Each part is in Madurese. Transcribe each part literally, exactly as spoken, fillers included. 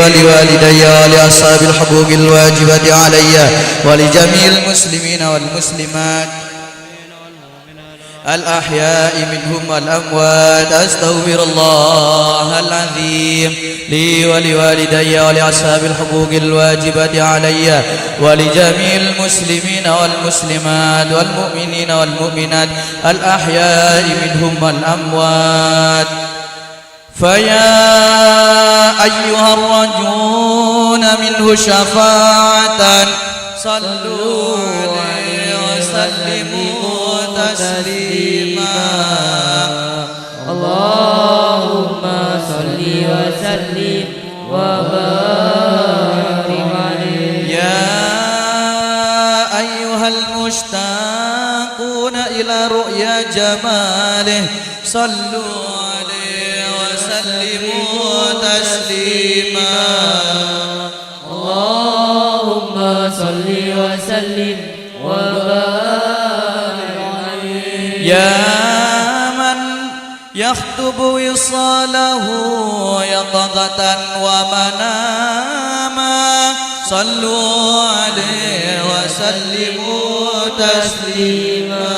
ولوالدي ولأصحاب الحقوق الواجبة علي ولجميع المسلمين والمسلمات الأحياء منهم والأموات. أستغفر الله العظيم لي ولوالدي ولأصحاب الحقوق الواجبة علي ولجميع المسلمين والمسلمات والمؤمنين والمؤمنات الأحياء منهم والأموات. فيا أيها الراجون منه شفاعة، صلوا عليه وسلموا تسليما. اللهم صل وسلم وبارك عليه. يا أيها المشتاقون إلى رؤيا جماله، صلوا عليه وسلموا تسليما. اللهم صل وسلم وبارك عليه. يا من يخطب وصاله يقظة ومناما، صلوا عليه وسلموا تسليما.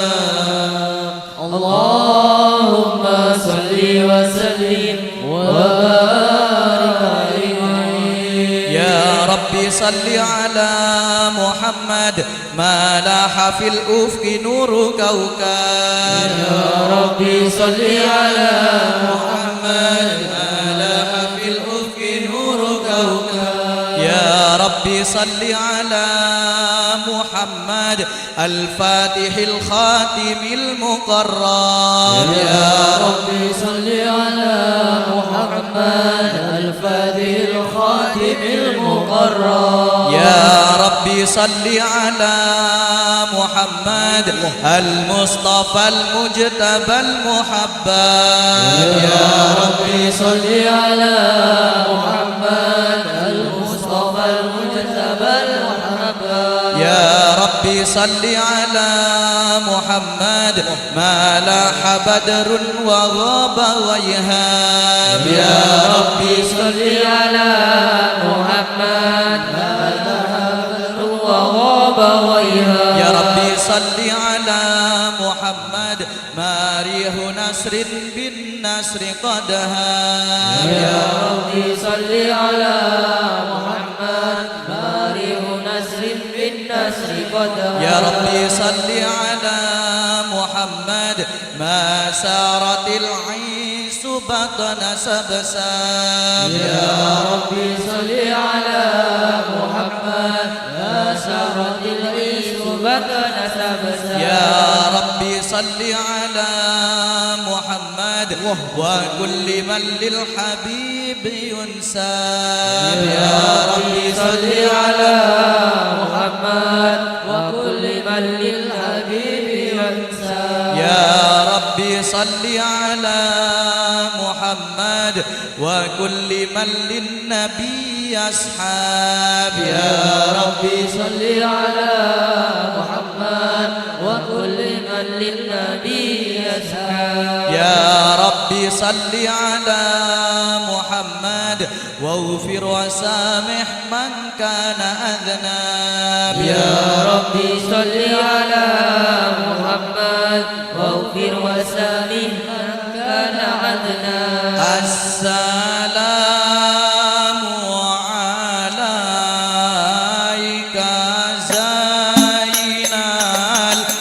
اللهم صل وسلم وبارك عليه. يا رب صل على محمد ما لاح في الأفق نور كوكب. يا رب صل على محمد ما لاح في الأفق نور كوكب. يا رب صل على محمد الفاتح الخاتم المقرب. يا رب صل على محمد الفاتح الخاتم المقرب. يا رب صل على محمد المصطفى المجتبى المحبب. يا رب صل على محمد المصطفى المجتبى المحبب. يا رب صل على محمد ما لاح بدر وغاب ويهاب. يا رب صل على محمد ما لاح بدر وغاب ويهاب. يا رب صل على محمد ما ريح نصر بالنصر قد هاب. يا رب صل على محمد ما ريح نصر بالنصر قد هاب. يا رب صل على محمد ما سارت العيس بطن سبساب. يا رب صل على محمد ما سارت العيس بطن سبساب. يا رب صل على محمد وكل من للحبيب ينساب. يا رب صل على محمد وكل من للحبيب ينساب. يا رب صل على محمد وكل من للنبي يصحاب. يا رب صل على محمد وكل من للنبي يصحاب. يا رب صل على محمد واغفر وسامح من كان أذنب. يا رب صل على محمد واغفر وسامح من كان أذنب. السلام عليك زين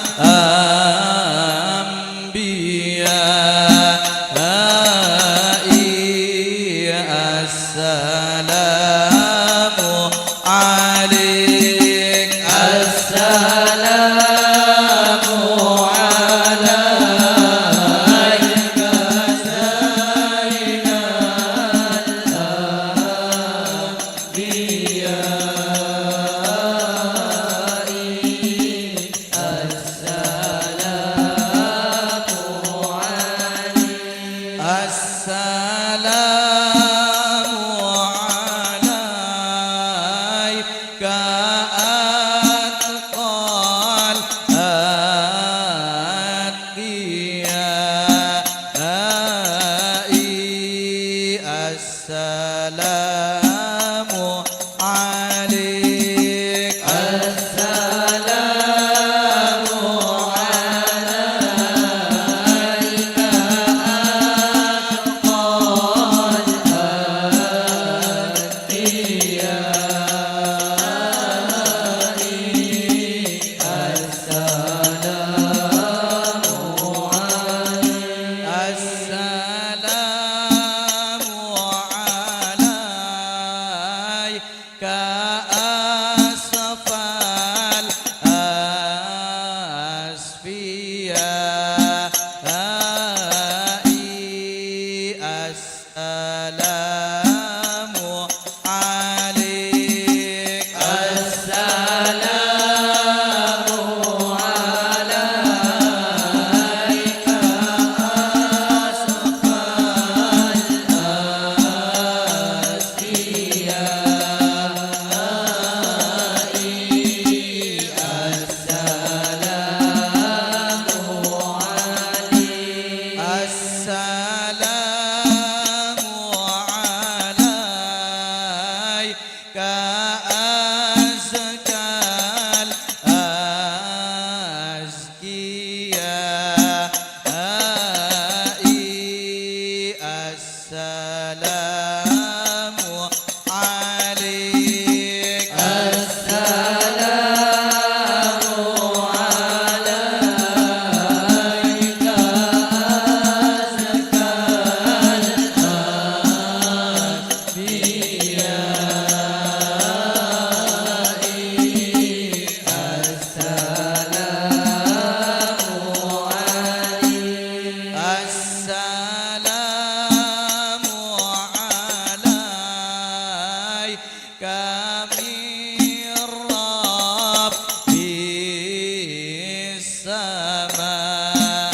الأنبياء. السلام عليك. السلام عليك زين الأنبياء. السلام عليك. السلام عليك. ka min rabbis samai.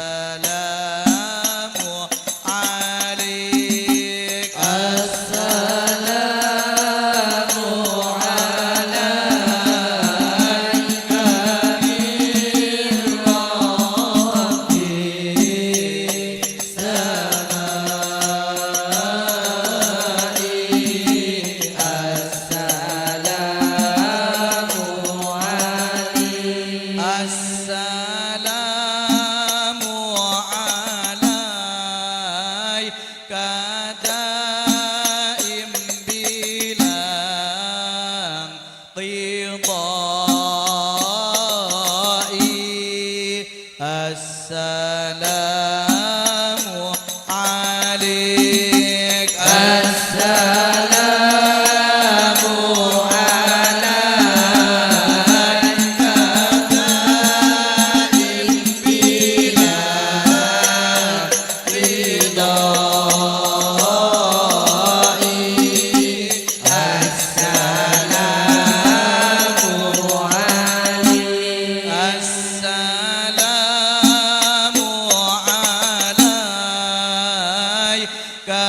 Assalamu alaik. Assalamu alaika min rabbis samai. Assalamu alaik. Assalamu alaika daim bilang qidai. Assalamu alaik. Assalamu alaika daim bila ridai. Assalamu alaik. Assalamu alaika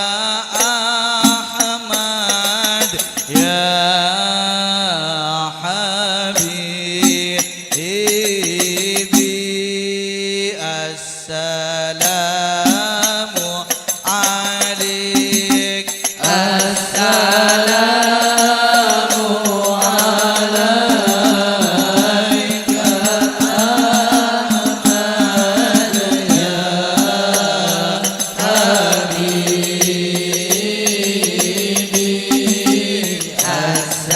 Ahmad ya habibi. Assalamu alaik. Assalamu alaika Ahmad ya habibi. Assalamu alaik.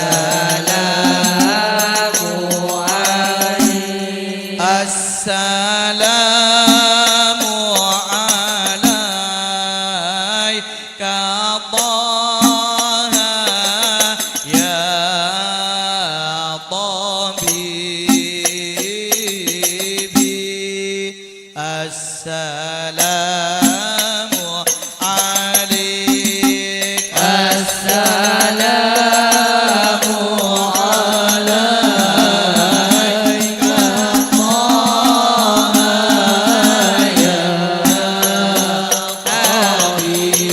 Assalamu alaika Taha ya tabibi. Assalamu alaik. Assalamu alaika Taha ya habibi.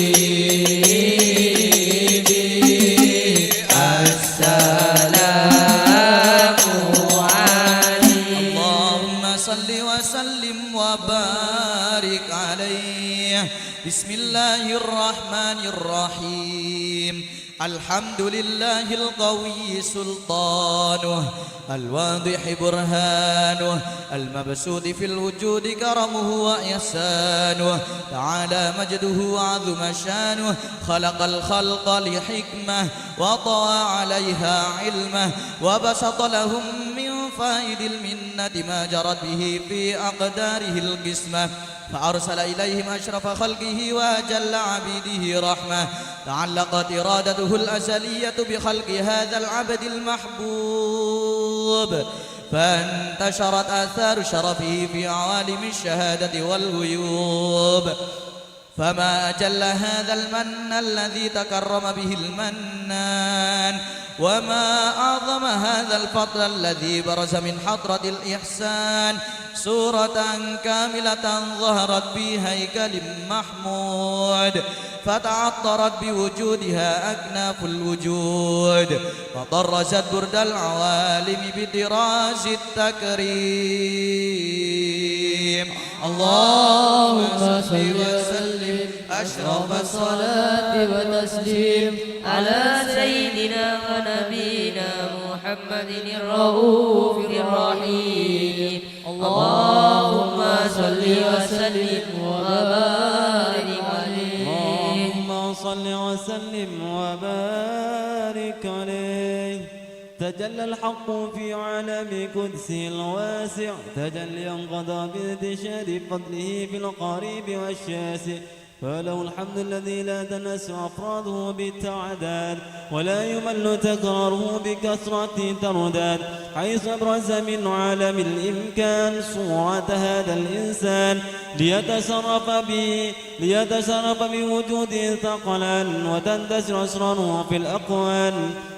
Assalamu alaik. Allahumma salli wa sallim wa barik alaih. Bismillahirrahmanirrahim. Alhamdulillahil qawiyyi sultanuh, al-wadihi burhanuh, al-mabsuti fil wujudi karamuhu wa ihsanuh, ta'ala majduhu wa 'azuma syanuh, khalaqal khalqa li hikmah, wa tawa 'alaiha ilmah, wa basata lahum min faidil minnati ma jarat bihi fi aqdarihil qismah. فأرسل إليهم أشرف خلقه وأجل عبيده رحمة، تعلقت إرادته الأزلية بخلق هذا العبد المحبوب، فانتشرت آثار شرفه في عوالم الشهادة والغيوب. فما أجل هذا المن الذي تكرم به المنان، وما أعظم هذا الفضل الذي برز من حضرة الإحسان صورة كاملة ظهرت في هيكل محمود، فتعطرت بوجودها أكناف الوجود، وطرزت برد العوالم بطراز التكريم. اللهم صل وسلم أشرف الصلاة والتسليم على سيدنا ونبينا محمد الرؤوف الرحيم. اللهم صل وسلم وبارك عليه. اللهم صل وسلم وبارك عليه. تجلى الحق في عالم قدسه الواسع، تجليا قضى بانتشار فضله في القريب والشاسع، فله الحمد الذي لا تنحصر أفراده بالتعداد، ولا يمل تكراره بكثرة الترداد، حيث أبرز من عالم الإمكان صورة هذا الإنسان ليتصرف به، ليتصرف بوجوده ثقلان وتندثر أسراره في الأكوان.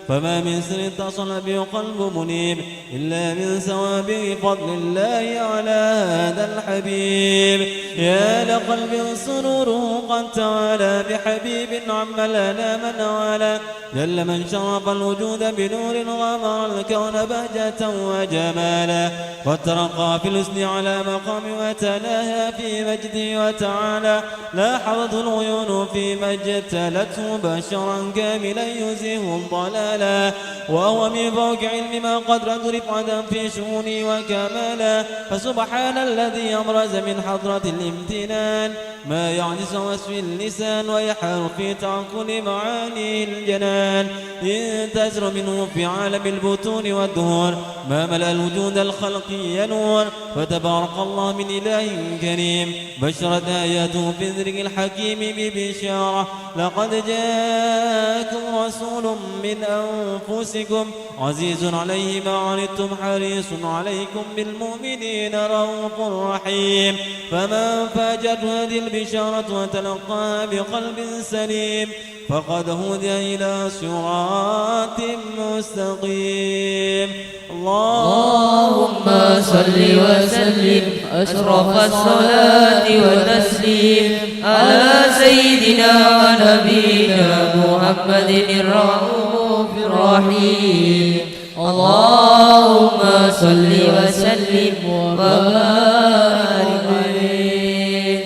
فما من سر اتصل به قلب منيب إلا من سوابغ فضل الله على هذا الحبيب. يا لقلب سروره قد توالى بحبيب عم الأنام نوالا. جل من شرف الوجود بنور غمر الكون بهجة وجمالا. قد ترقى في الحسن على مقام وتناهى في مجده وتعالى. لاحظته العيون فيما اجتلته بشرا كاملا يزيح الضلالا، وهو من فوق علم ما قدرته رفعة في شؤونه وكمالا. فسبحان الذي أبرز من حضرة الامتنان ما يعجز عن وصفه اللسان ويحار في تعقل معانيه الجنان. ينتشر منه في عالم البطون والدهور ما ملأ الوجود الخلقي نور. فتبارك الله من إله كريم، بشرت آياته في الذكر الحكيم ببشارة: لقد جاءكم رسول من أنفسكم عزيز عليه ما عنتم حريص عليكم بالمؤمنين رءوف رحيم. فمن فاجأته هذه البشارة وتلقاها بقلب سليم فقد هدي إلى صراط مستقيم. اللهم اللهم صل وسلم أشرف الصلاة والتسليم على سيدنا ونبينا محمد الرؤوف الرحيم. اللهم صل وسلم وبارك عليه.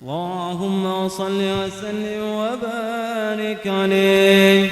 اللهم صل وسلم وبارك عليه.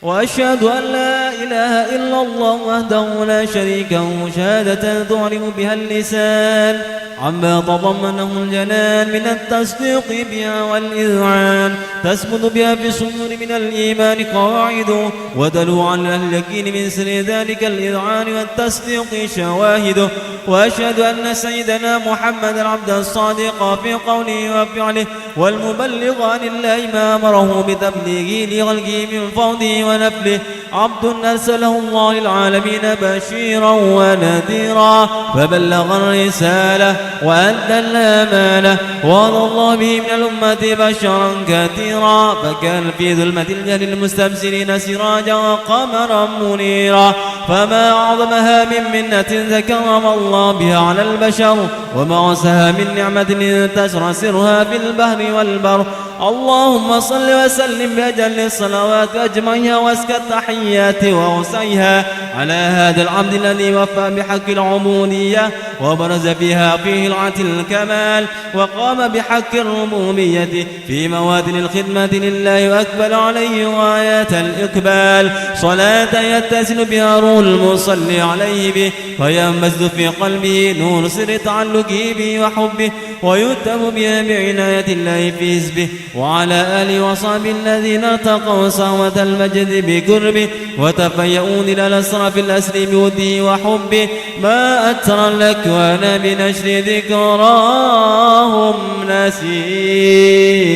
وأشهد أن لا إله إلا الله وحده لا شريك له شهادة تعرف بها اللسان عما تضمنه الجنان من التصديق بها والإذعان، تثبت بها في الصدور من الإيمان قواعده، وتلوح على أهل اليقين من سر ذلك الإذعان والتصديق شواهده. وأشهد أن سيدنا محمدا عبده الصادق في قوله وفعله، والمبلغ عن الله ما أمره بتبليغه لخلقه من فضله ونفله، عبد أرسله الله للعالمين بشيرا ونذيرا، فبلغ الرسالة وأدى الأمانة، وقضى الله به من الأمة بشرا كثيرا، فكان في ظلمة الجهل المستبصرين سراجا وقمرا منيرا، فما أعظمها من منة تكرم الله بها على البشر، وما أعظمها من نعمة انتشر سرها في البحر والبر. اللهم صل وسلم بأجل الصلوات وأجمعها وأزكى التحيات وأوسعها على هذا العبد الذي وفى بحق العبودية وبرز فيها في هيئة الكمال وقام بحق الربوبية في موادن الخدمة لله وأقبل عليه غاية الإقبال، صلاة يتصل بها روح المصلي عليه به فينبثق في قلبه نور سر تعلقه به وحبه، ويكتب بها بعناية الله في حزبه، وعلى آله وصحبه الذين ارتقوا صهوة المجد بقربه، وتفيأوا ظلال الأسرى في الأسر بوده وحبه، ما أثرى الأكوان بنشر ذكراهم نسيم.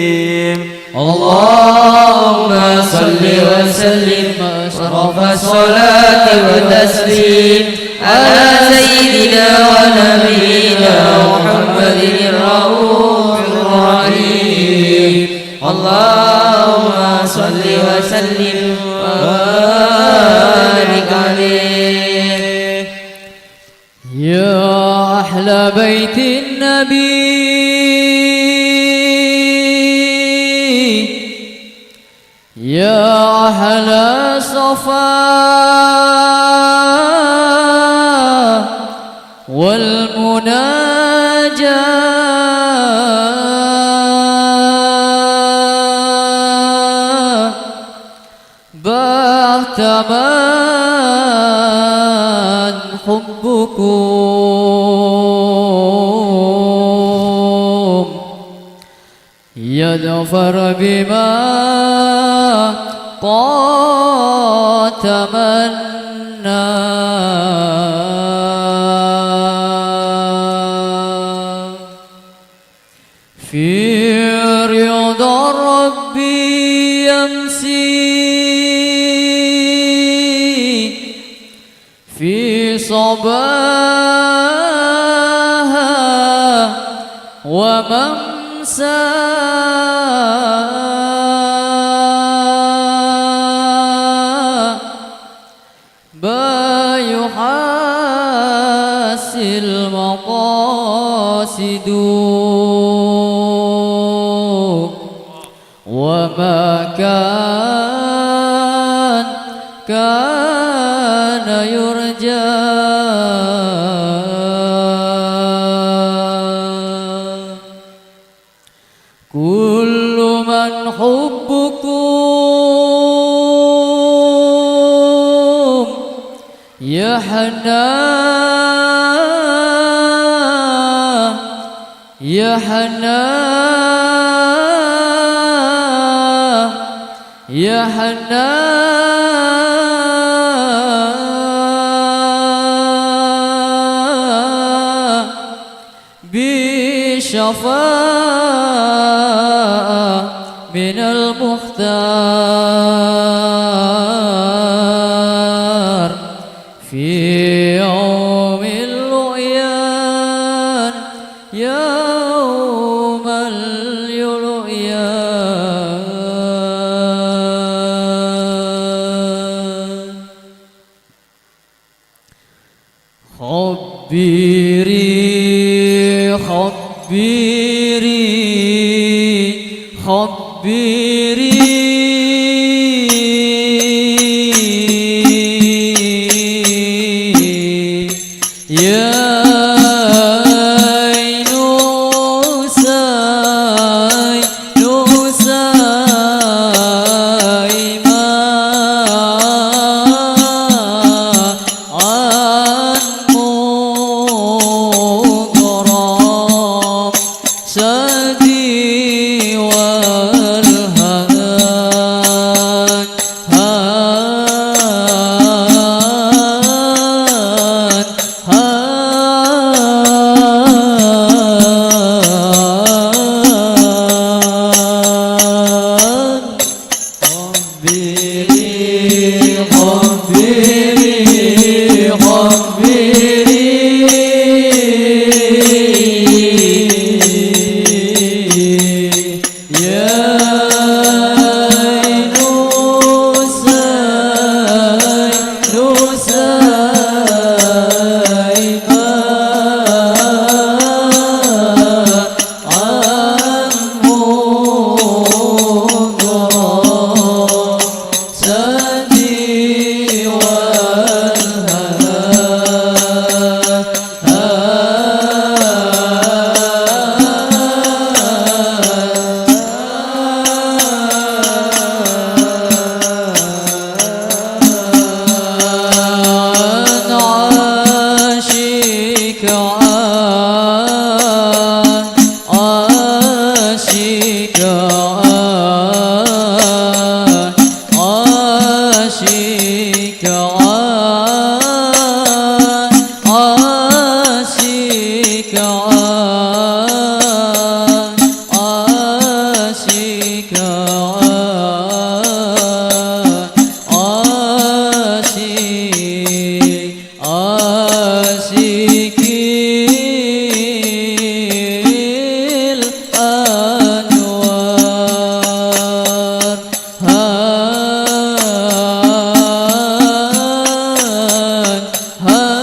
اللهم صل وسلم أشرف الصلاة والتسليم على سيدنا ونبينا محمد الرؤوف الرحيم. اللهم صل وسلم وبارك عليه. يا أهل بيت النبي، يا أهل الصفا والمناجاة، بات من حبكم يظفر بما قد تمنى. في رضا ربي يمسي، في صباها وممساها، ما يحاسي المقاصد، وما كان كان يرجى. كل من حبكم يحنى، يحنى، يحنى بشفاعة من المختار في يوم اللقيان، يوم اللقيان. خبري، خبري، خبري. يا عين ساي نسايما عن مغرم سدي والهان، هان، هان. خبري، خبري، خبري. يا عين ساي نسايما عن مغرم سدي والهان. عاشق، عاشق، عاشق، عاشق، عاشق، عاشق، عاشق الأنوار. هان، هان،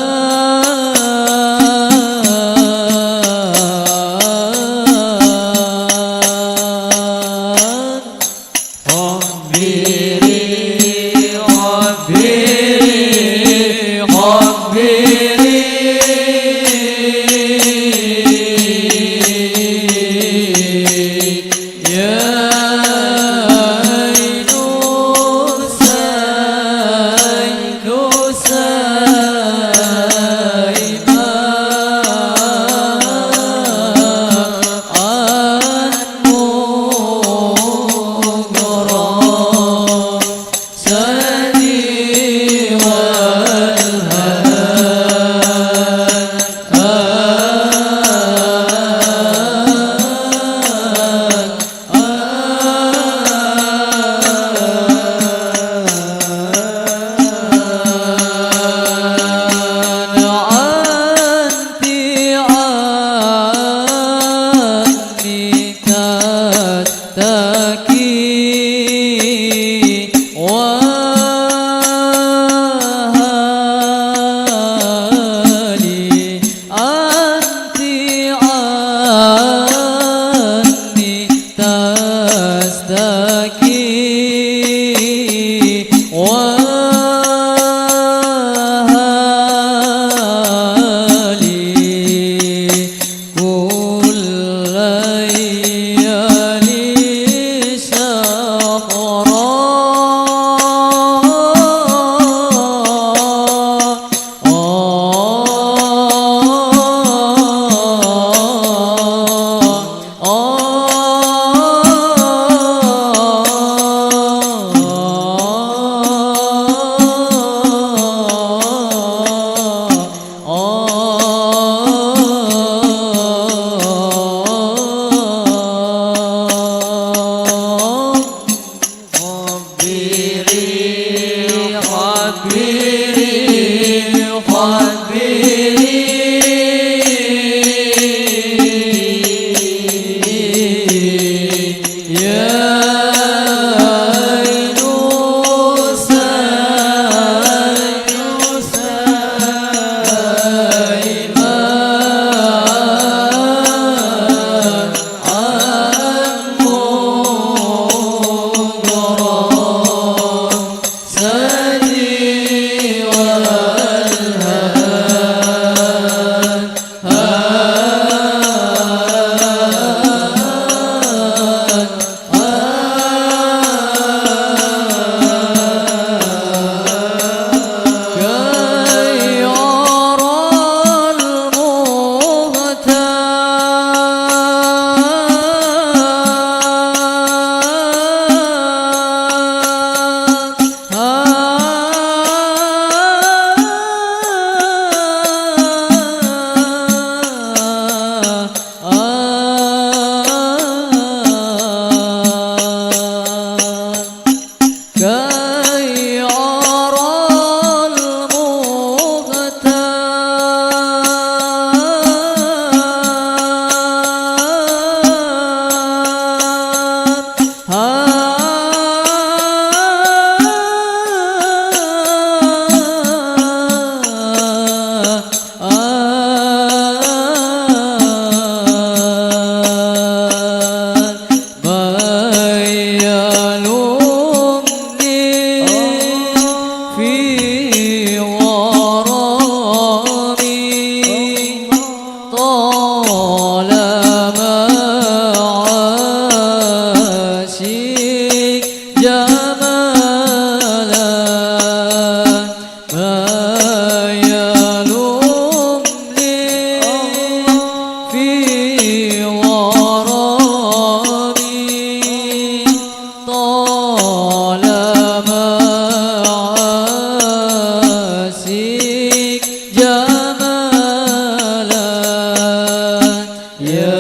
يا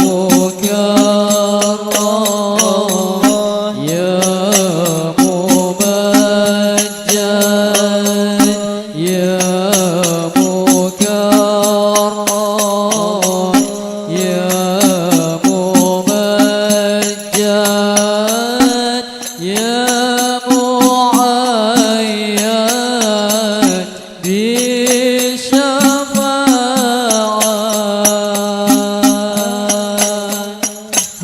مكرم، يا ممجد، يا مكرم، يا ممجد، يا مؤيد بالشفاعة.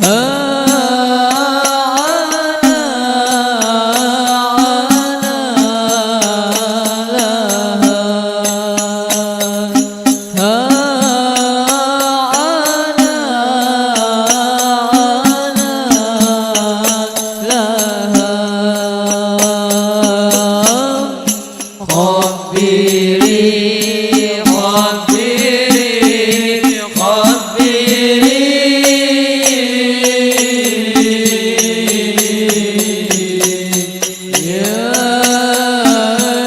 ها أنا، أنا لها. ها أنا، أنا لها. خبري، خبري، خبري. يا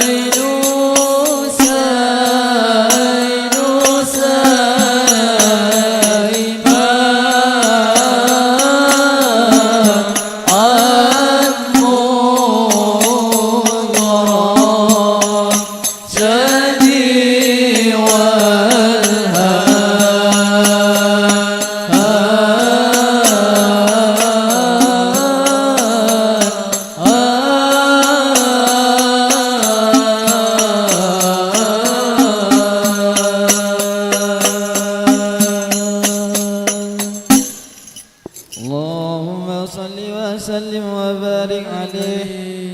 عينوسة، عينوسة، ما عمو غرام. سدي والهوى. اللهم صل وسلم وبارك عليه.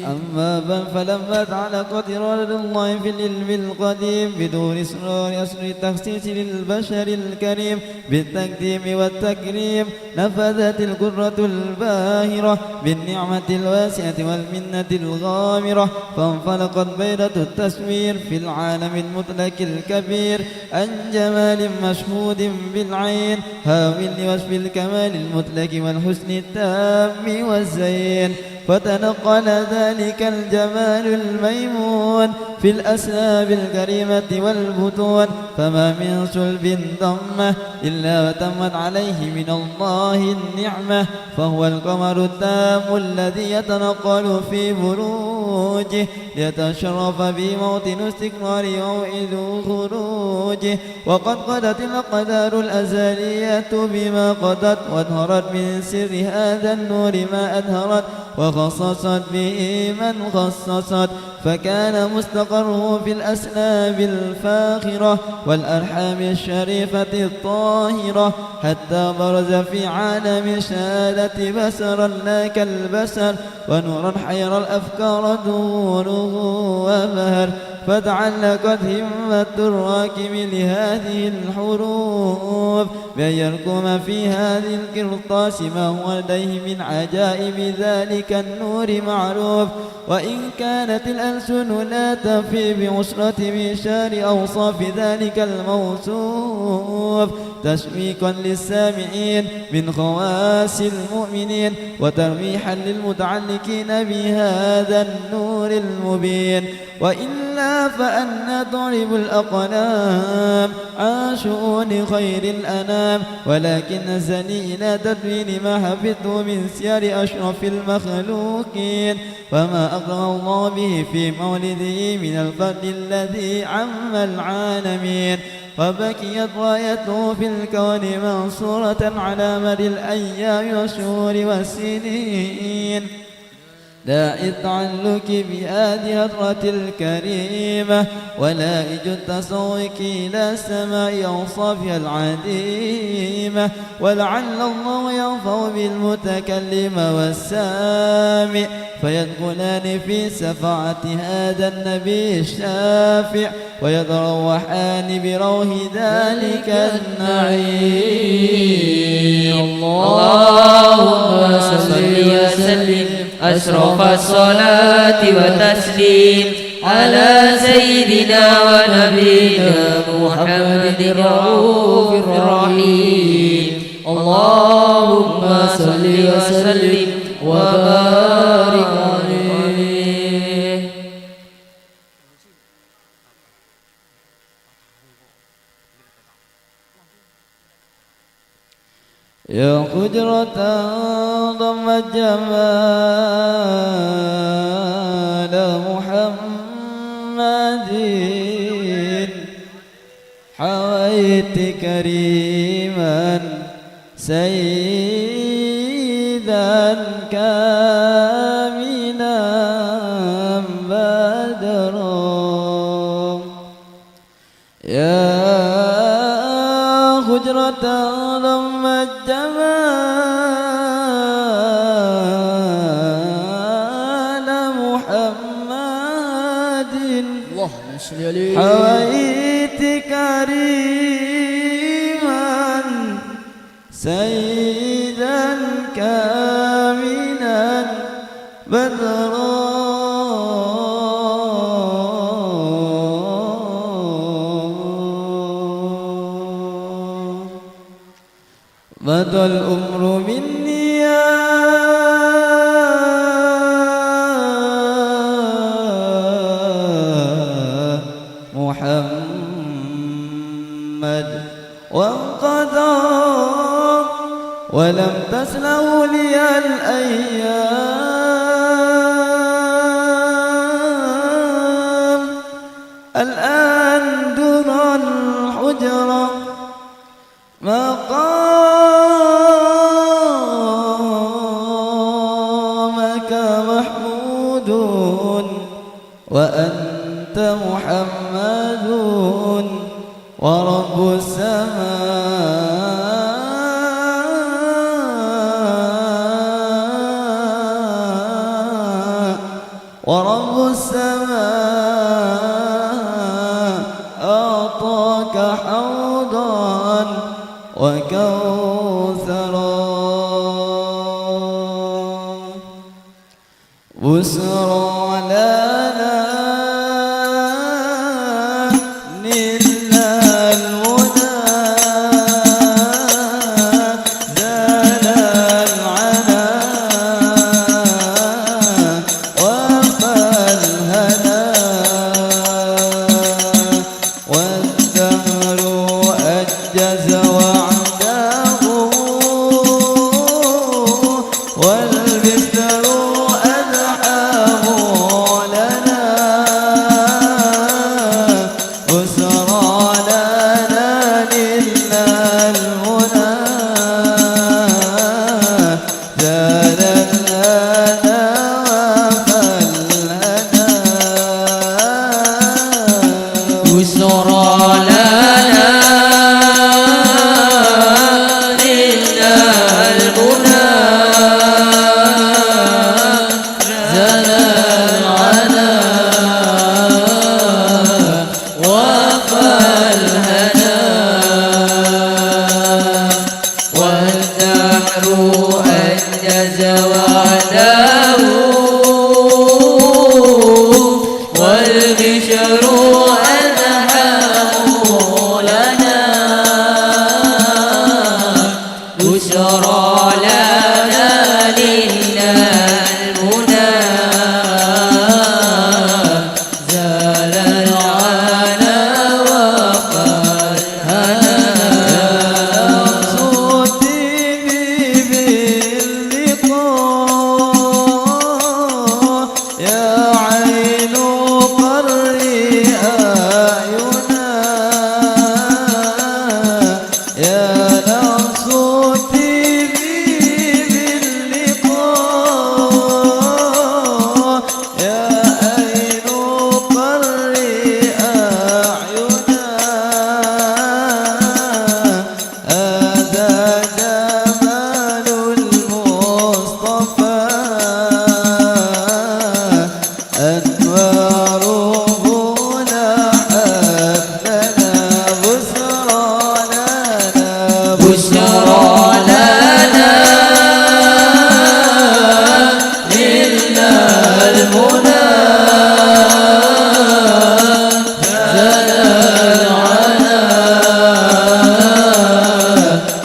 أما بعد، فلما تعلقت إرادة الله في العلم القديم بدون إسرار أسر التخصيص للبشر الكريم بالتقديم والتكريم، نفذت القدرة الباهرة بالنعمة الواسعة والمنة الغامرة، فانفلقت بيضة التصوير في العالم المطلق الكبير عن جمال مشهود بالعين، هاوي لوصف الكمال المطلق والحسن التام والزين، فتنقل ذلك الجمال الميمون في الأصلاب الكريمة والبطون، فما من صلب ضمة إلا وتمت عليه من الله النعمة، فهو القمر التام الذي يتنقل في بروجه ليتشرف به موطن استقراره وموعد خروجه، وقد قضت الأقدار الأزلية بما قضت، وأظهرت من سر هذا النور ما أظهرت، وخصصت به من خصصت، فكان مستقره في الأصلاب الفاخرة والأرحام الشريفة الطاهرة، حتى برز في عالم الشهادة بصرا لا كالبصر، ونورا حير الأفكار نوره وبهر، فتعلقت همة الراكب لهذه الحروف بأن يرقم في هذه القرطاس ما هو لديه من عجائب ذلك النور معروف، وإن كانت الألسن لا تفي بعصرة مشار أوصاف ذلك الموصوف تشويقا للسامعين من خواص المؤمنين، وترويحا للمتعلقين بهذا النور المبين، وإلا فأنى تعرب الأقلام عن شؤون خير الأنام، ولكن أسألني إلى تدوين ما حفظته من سير أشرف المخلوقين، وما أكرم الله به في مولده من الفضل الذي عم العالمين، وبقيت رايته في الكون منصورة على مدى الأيام والشهور والسنين. داعي التعلق بهذه الحضرة الكريمة، ولائج التشوق إلى سماع أوصافها العظيمة، ولعل الله ينفع بالمتكلم والسامع، فيدخلان في شفاعة هذا النبي الشافع، ويتروحان بروح ذلك النعيم. اللهم صل وسلم أشرف الصلاة والتسليم على سيدنا ونبينا محمد الرؤوف الرحيم. اللهم صل وسلم وبارك عليه. يا حجرة ضمت جمال محمد، حويت كريما سيدا كاملا بدرا. يا حجرة ضمت جمال محمد، اللهم صل عليه. حويت كريما سيدا كاملا بدرا. مضى العمر مني يا محمد وانقضى، ولم تصلح لي الأيام. الآن درى الحجرة مقامك محمود، وأنت محمد ورب السماء، ورب السماء أعطاك حوضا وكوثرا. بشرى لنا نلنا المنى، زال العنا وفى الهنا. والدهر أنجز وعده، والبشر أزحاه لنا. بشرى لنا نلنا المنى، زال الأذى وفى الهنا. بشرى لنا نلنا المنى، زال العنا وفى الهنا. والدهر أنجز وعده، والبشر أزحاه لنا. بشرى لنا نلنا المنى، زال العنا وفى الهنا. يا عين قري أعينا، يا نفس طيبي باللقاء، يا عين قري أعينا. هذا جمال المصطفى، أنواره لاحت لنا. بشرى لنا، بشرى لنا، نلنا المنى، زال العنا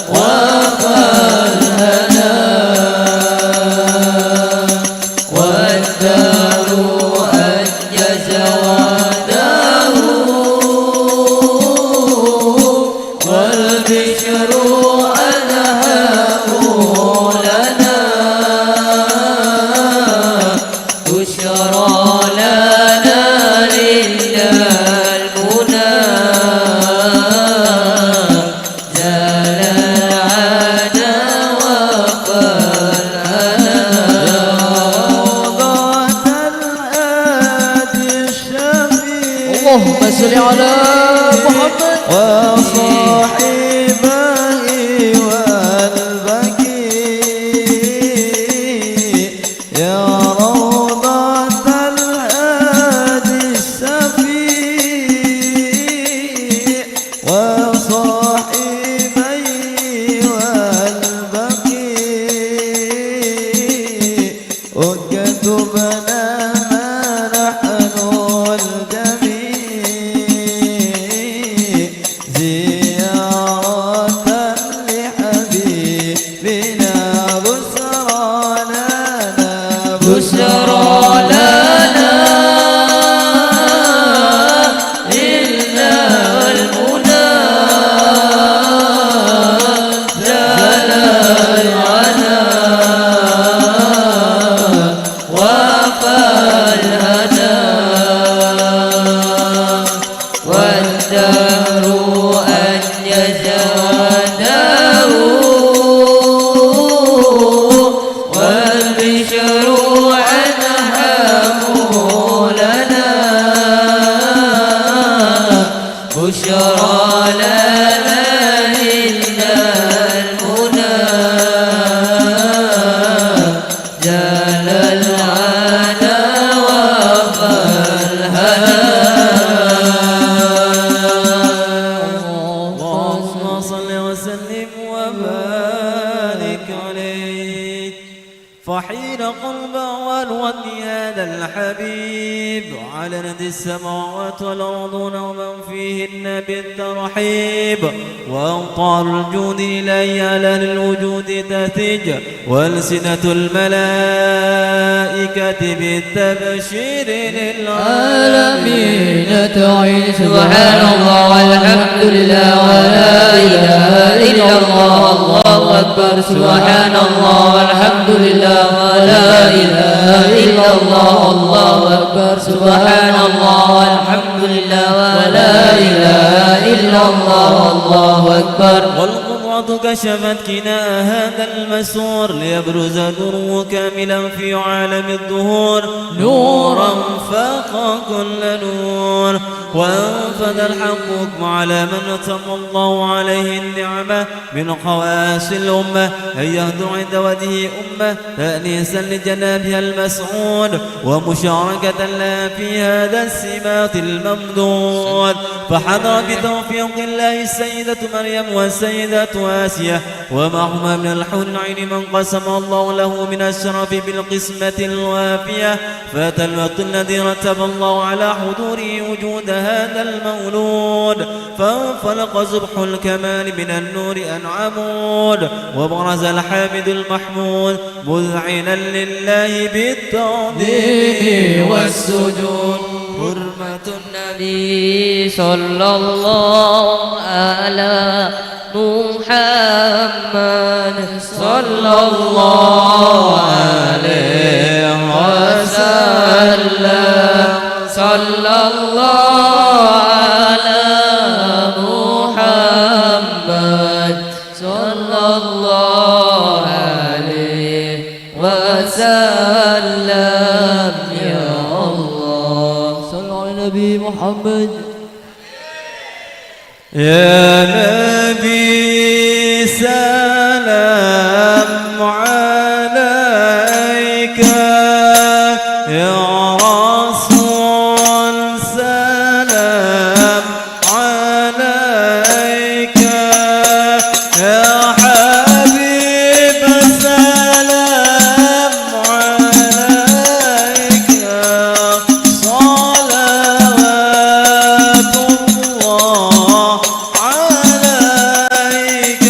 وفى الهنا. والدهر أنجز وعده، والبشر أزحاه اللهم صل على محمد. وصاحبيه والبقيع يا روضة الهادي الشفيع. وصاحبيه والبقيع اكتب لنا نحن والجميع زيارة لحبيبنا. بشرى لنا، بشرى لنا، إلا المنى زال العنا وفى الهنا. والدهر أنجز وعده، والبشر أنعم لنا. بشرى لنا إن المنى زال العنا وفى الهنا. اللهم صل وسلم وبارك عليه. فحين قلب أول ودي هذا الحبيب، علنت السماوات والأرض ومن فيهن بالترحيب، وأمطار الجود إليه على أهل الوجود تهتج، وألسنة الملائكة بالتبشير للعالمين تعيش. سبحان الله والحمد لله ولا إله إلا الله، الله أكبر. سبحان الله والحمد لله ولا إله إلا الله، الله أكبر. سبحان الله والحمد لله ولا إله إلا الله، الله أكبر. والقدرة كشفت كناء هذا المسحور ليبرز نوره كاملا في عالم الظهور، نورا فاق كل نور، وأنفذ الحق حكمه على من أتم الله عليه النعمة من خواص الأمة، أن يحضر عند وجهه أمة تأنيسا لجنابها المسعود ومشاركة لها في هذا السباق الممدود. فحضر بتوفيق الله السيدة مريم والسيدة آسيا ومعهما من الحور العين ما انقسم الله له من الشرف بالقسمة الوافية. فأتى الوقت الذي رتب الله على حضوره وجود هذا المولود، فانفلق صبح الكمال من النور أنعمود، وبرز الحامد المحمود مذعنا لله بالتعظيم والسجود. حرمة النبي صلى الله على محمد صلى الله عليه وسلم. صلى الله على محمد صلى الله عليه وسلم. يا الله. صلوا على النبي محمد. يا نبي سلام عليك، يا رسول سلام عليك، يا حبيب سلام عليك، صلوات الله عليك.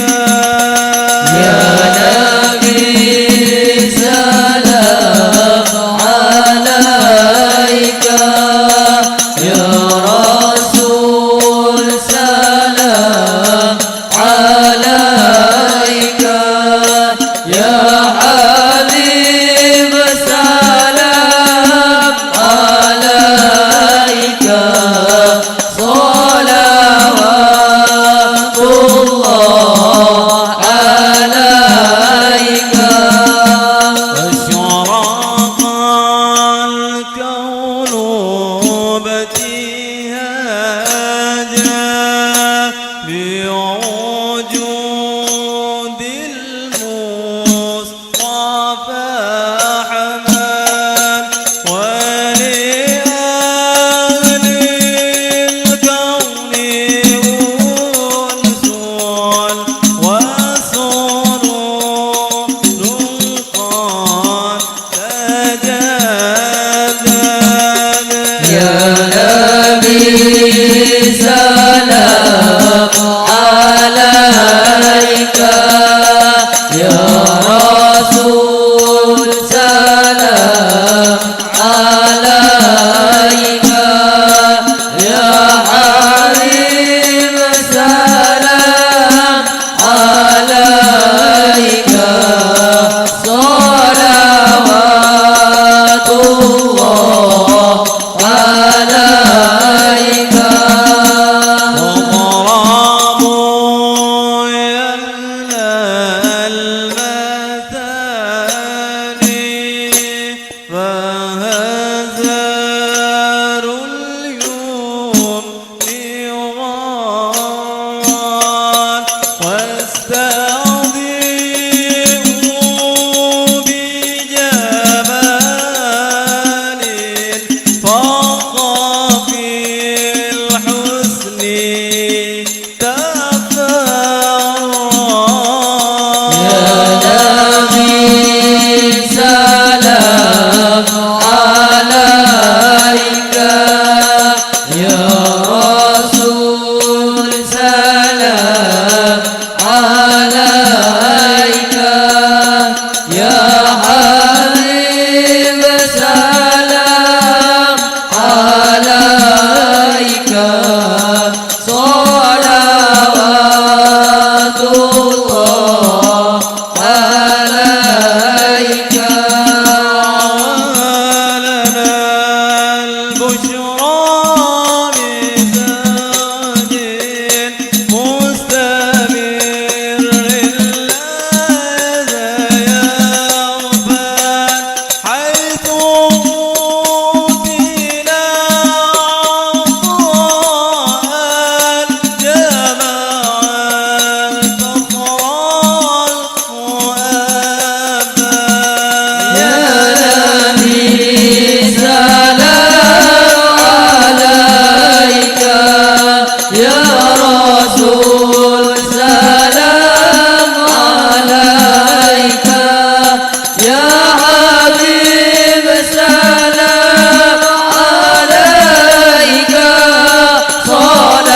تستضيء بجمال فاق في الحسن تفرد. يا نبي سلام عليك، يا رسول سلام عليك، يا حبيب سلام عليك، صلوات الله عليك. ولنا البشرى بزوج مستمر لا يغفل، حيث أوتينا عطاء جمع الفخر وأبى. يا نبي سلام عليك، يا رسول سلام عليك، يا حبيب سلام عليك،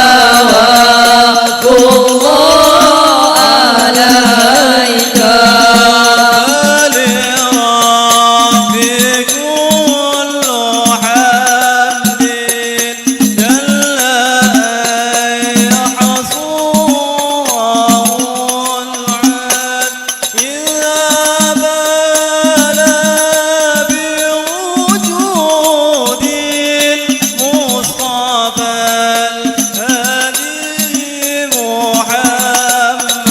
صلوات الله عليك. فلربي كل حمد جل أن يحصره العبد، إذا بال بوجود المصطفى الهادي محمد.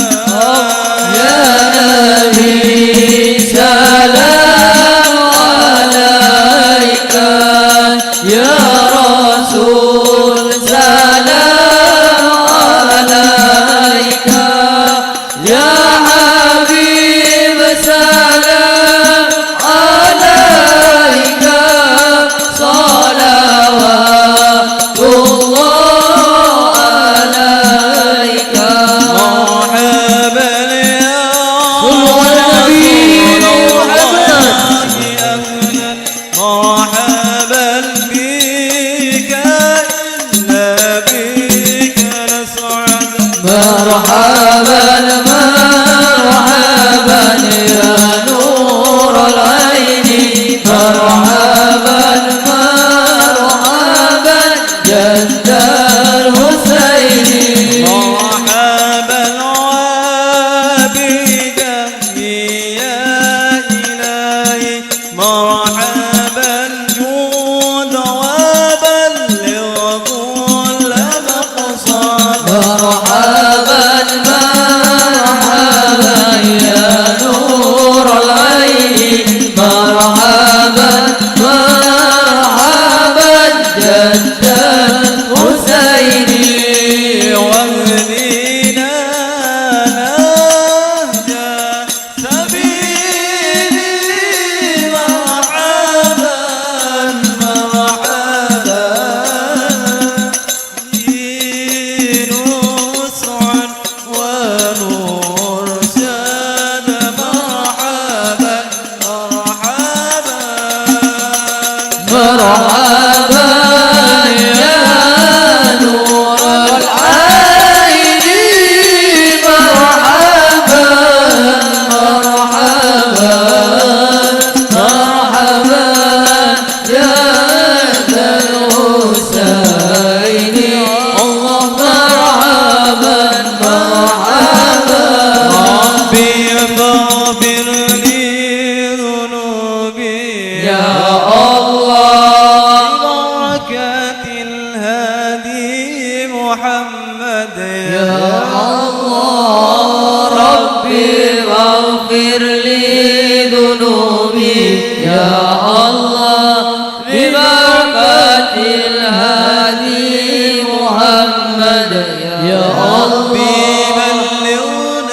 يا نبي سلام عليك، يا رسول سلام عليك، يا حبيب سلام عليك، صلوات الله عليك. مرحبا يا رسول الله، أهلا مرحبا بك، إن بك نسعد. مرحبا، مرحبا يا نور العين، مرحبا، مرحبا جد الحسين. مرحبا عابدا يا إلهي، مرحبا جود وبلغ كل مقصد. مرحبا، مرحبا يا نور العين، مرحبا، مرحبا جد الحسين. واهدنا نهج سبيلي مرحبا، مرحبا. نصرا ونرشد مرحبا، مرحبا. مرحبا يا نور العين، مرحبا، مرحبا، مرحبا يا ذا الحسين. الله مرحبا، مرحبا. ربي فاغفر لي ذنوبي يا الله. ببركة الهادي محمد يا الله. ربي فاغفر لي ذنوبي يا الله. ببركة الهادي محمد يا ربي الله. بلغنا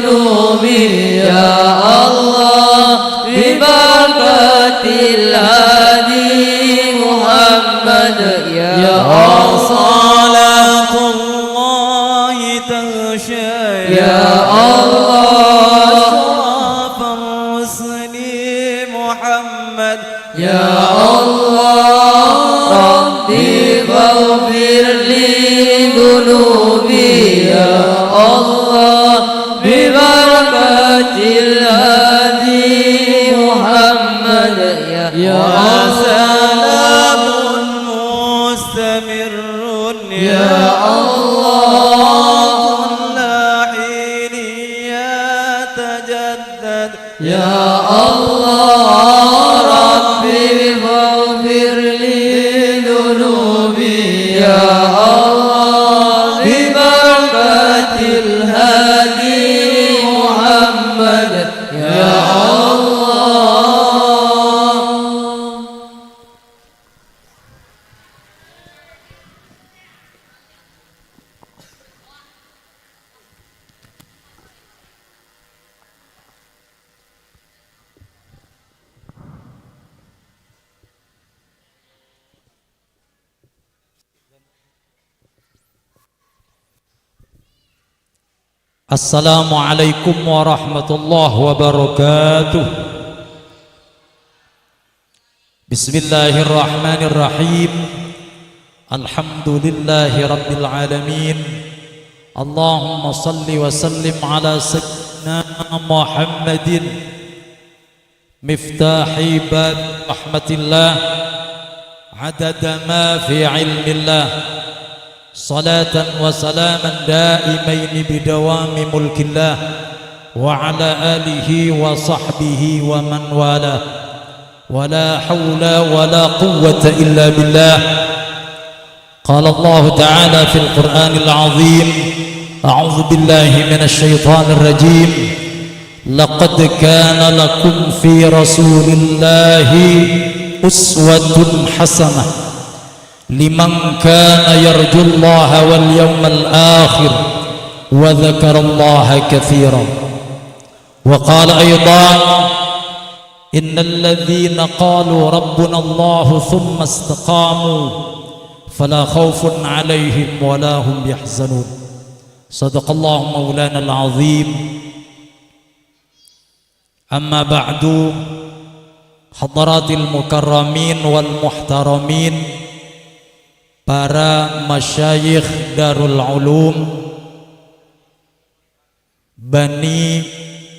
ذنوبي يا الله، ببركة الهادي محمد يا الله. صلاة الله تغشى يا الله، أشرف الرسل محمد يا الله، ربي فاغفر لي ذنوبي يا الله، ببركة الهادي محمد يا الله. وسلام مستمر يا الله، كل حين يتجدد يا الله، ربي فاغفر لي ذنوبي يا الله، ببركة الهادي محمد يا الله. Assalamualaikum warahmatullahi wabarakatuh. Bismillahirrahmanirrahim. Alhamdulillahi rabbil alamin. Allahumma salli wa sallim ala sayyidina Muhammadin miftahi bab rahmatillah, adada ma fi ilmillah, salatan wa salaman daimaini bidawami mulkillah, wa ala alihi wa sahbihi wa man wala, wa la haula wa la quwwata illa billah. قال الله تعالى في القرآن العظيم، أعوذ بالله من الشيطان الرجيم، لقد كان لكم في رسول الله أسوة حسنة لمن كان يرجو الله واليوم الآخر وذكر الله كثيرا. وقال أيضا، إن الذين قالوا ربنا الله ثم استقاموا فلا خوف عليهم ولا هم يحزنون. صدق الله مولانا العظيم. أما بعد، حضرات المكرمين والمحترمين، para masyayikh Darul Ulum, Bani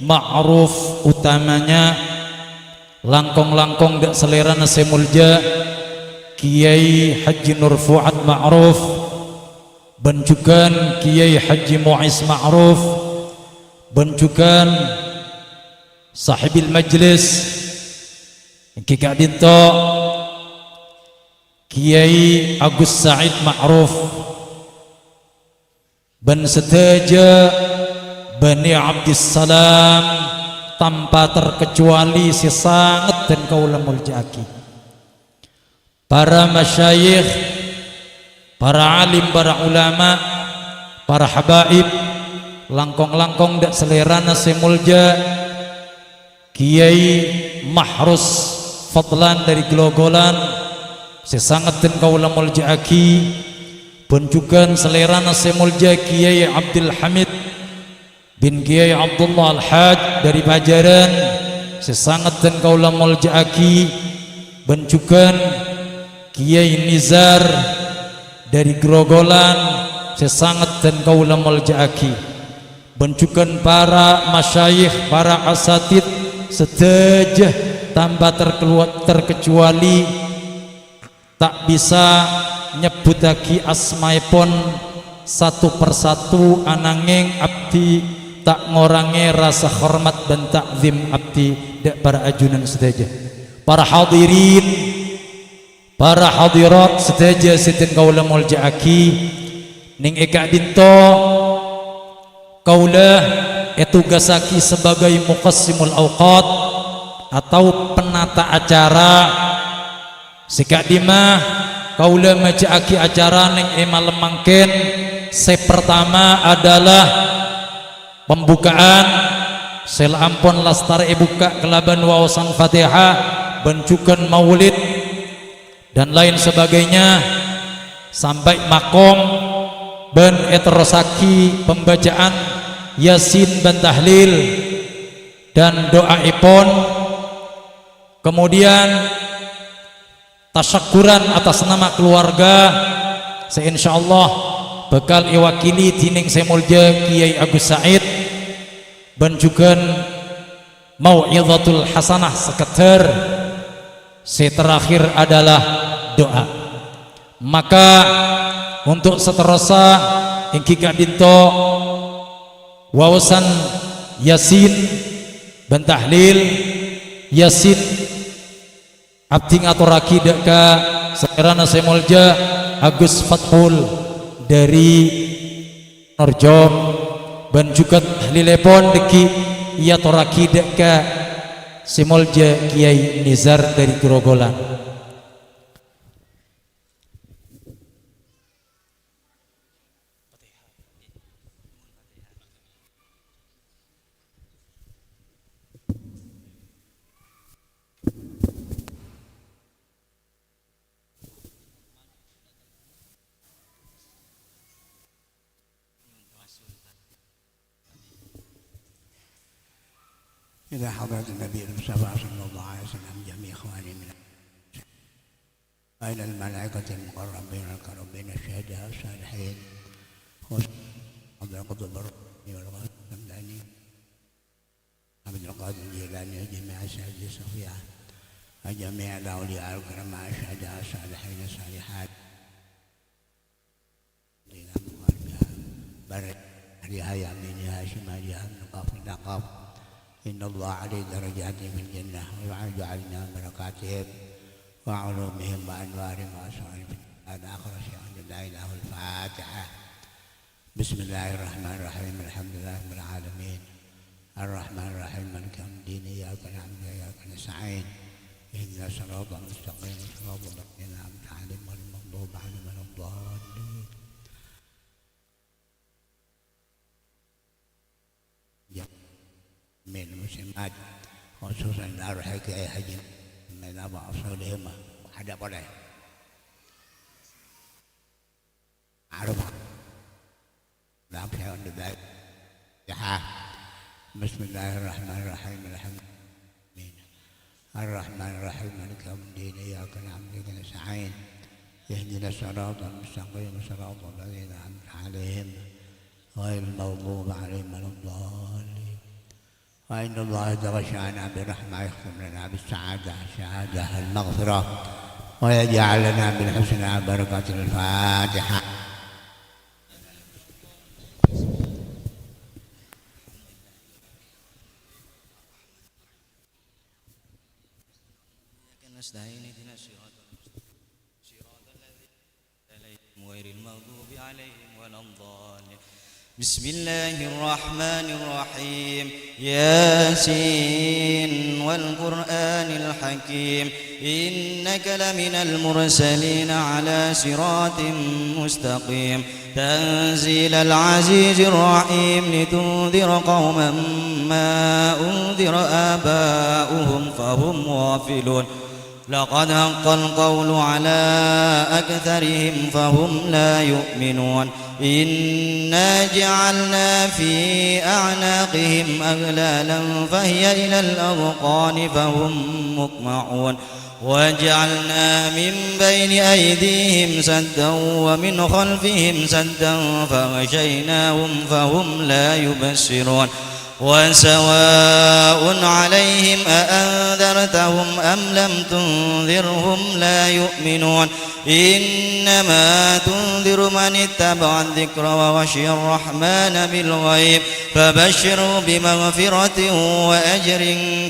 Ma'ruf, utamanya langkong-langkong dâ' salèrana sè molja Kiai Haji Nur Fuad Ma'ruf, bân jhughân Kiai Haji Mu'iz Ma'ruf, bân jhughân sahibil majlis, èngghi ka'dinto Kiai Agus Said Ma'ruf, bân sadhâjâ Bani Abdissalam tanpa terkecuali sè sanget dân kaulâ molja'aghi. Para masyayikh, para alim, para ulama, para habaib, langkong-langkong dâ' salèrana sè molja, Kiai Mahrus Fadlan dâri Glogolan, sè sanget dân kaulâ molja'aghi, bân jhughân salèrana sè molja Kiai Abdul Hamid bin Kiai Abdullah Al-Haj dâri Pajârân, sè sanget dân kaulâ molja'aghi, bân jhughân Kiai Nizar dâri Grogolan, sè sanget dân kaulâ molja'aghi. Bân jhughân para masyayikh, para asatid sadhâjâ tanpa terkelua-, terkecuali, ta' bisa nyebbhuttaghi asmaèpon satu persatu, ananging abdhi ta' ngorangè rasa hormat bân ta'zim abdhi dâ' para ajunan sadhâjâ. Para hadirin, para hadirat sadhâjâ sè dân kaulâ molja'aghi, nèng è ka'dinto kaulâ ètugasaghi sebagai muqassimul awqat atau penata acara. Sè ka'dimma kaulâ majâ'aghi acara nèng è malem mangkèn, sè partama adalah pembukaan sè la ampon lastarè èbukka' kalabân waosan Fatihah bân jhughân maulid dan lain sebagainya, sampè' makom bân èterrossaghi pembacaan Yasin bân tahlil dan do'aèpon. Kemudian, tasyakkuran atas nama keluarga sè insyaallah bhâkal èwakili dhinèng Sè Molja Kèyaè Agus Said, bân jhughân mau'idhatul hasanah sekedar, sè terakhir adalah doa. Maka, untuk seterrossa, èngghi ka'dinto waosan Yasin bân tahlil, Yasin abdhi ngatorraghi dâ' ka saèrana Sè Molja Agus Fathul dâri Norjom, bân jhughân tahlilèpon dhâggi' èyatorraghi dâ' ka Sè Molja Kèyaè Nizar dâri Grogolan. إلى حضرة النبي المصطفى صلى الله عليه وسلم، جميع إخواني من، وإلى الملائكة المقربين الكرمين، الشهداء الصالحين، وعبد القدر الرباني والغوث الحمداني، عبد القادر الجيلاني وجميع أساتذة الصوفية، وجميع الأولياء الكرماء الشهداء الصالحين الصالحات. بر يحيى بن هاشم، يا من قاف لقاف. إن الله علي درجاتهم في الجنة، ويعز علينا بركاتهم وعلومهم وأنوارهم وأسرارهم في الدنيا والآخرة. الحمد لله له الفاتحة. بسم الله الرحمن الرحيم. الحمد لله رب العالمين. الرحمن الرحيم. مالك يوم الدين. إياك نعبد وإياك نستعين. اهدنا الصراط المستقيم. صراط الذين أنعمت عليهم غير المغضوب عليهم ولا الضالين. Amin. Muslimat, khususan arwah Kiai Haji Menama Solihima, ada boleh. Arwah. Dalam saya untuk baik. Ya. Bismillahirrahmanirrahim. Alhamdulillah. الرحمن الرحيم. مالك يوم الدين. إياك نعبد وإياك نستعين. اهدنا الصراط المستقيم. صراط الذين أنعمت عليهم غير المغضوب عليهم ولا الضالين. وإن الله تغشانا برحمة، يختم لنا بالسعادة، شهادة المغفرة، ويجعل لنا بالحسنى بركة الفاتحة. إياك نستعين، اهدنا الصراط المستقيم، صراط الذين أنعمت عليهم غير المغضوب عليهم ولا الضالين. بسم الله الرحمن الرحيم. ياسين والقرآن الحكيم. إنك لمن المرسلين على صراط مستقيم. تنزيل العزيز الرحيم. لتنذر قوما ما أنذر آباؤهم فهم غافلون. لقد حق القول على أكثرهم فهم لا يؤمنون. إنا جعلنا في أعناقهم أغلالا فهي إلى الأذقان فهم مقمحون. وجعلنا من بين أيديهم سدا ومن خلفهم سدا فأغشيناهم فهم لا يبصرون. وسواء عليهم أأنذرتهم أم لم تنذرهم لا يؤمنون. إنما تنذر من اتبع الذكر وخشي الرحمن بالغيب فبشره بمغفرة وأجر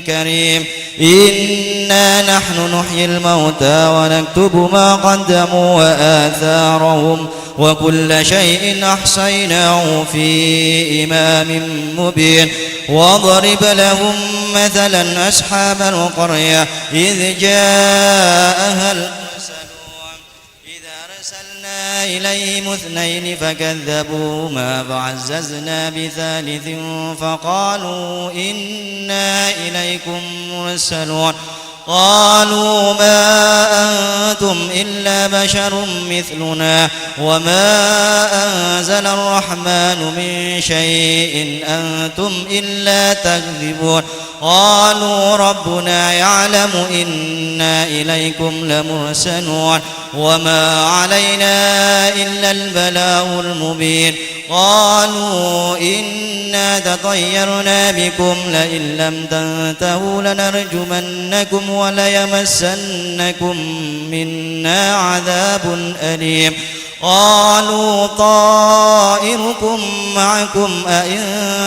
كريم. إنا نحن نحيي الموتى ونكتب ما قدموا وآثارهم وكل شيء أحصيناه في إمام مبين. واضرب لهم مثلا أصحاب القرية إذ جاءها المرسلون. إذ أرسلنا إليهم اثنين فكذبوهما فعززنا بثالث فقالوا إنا إليكم مرسلون. قالوا ما أنتم إلا بشر مثلنا وما أنزل الرحمن من شيء أنتم إلا تكذبون. قالوا ربنا يعلم إنا إليكم لمرسلون وما علينا إلا البلاغ المبين. قالوا إنا تطيرنا بكم لئن لم تنتهوا لنرجمنكم وليمسنكم منا عذاب أليم. قالوا طائركم معكم أئن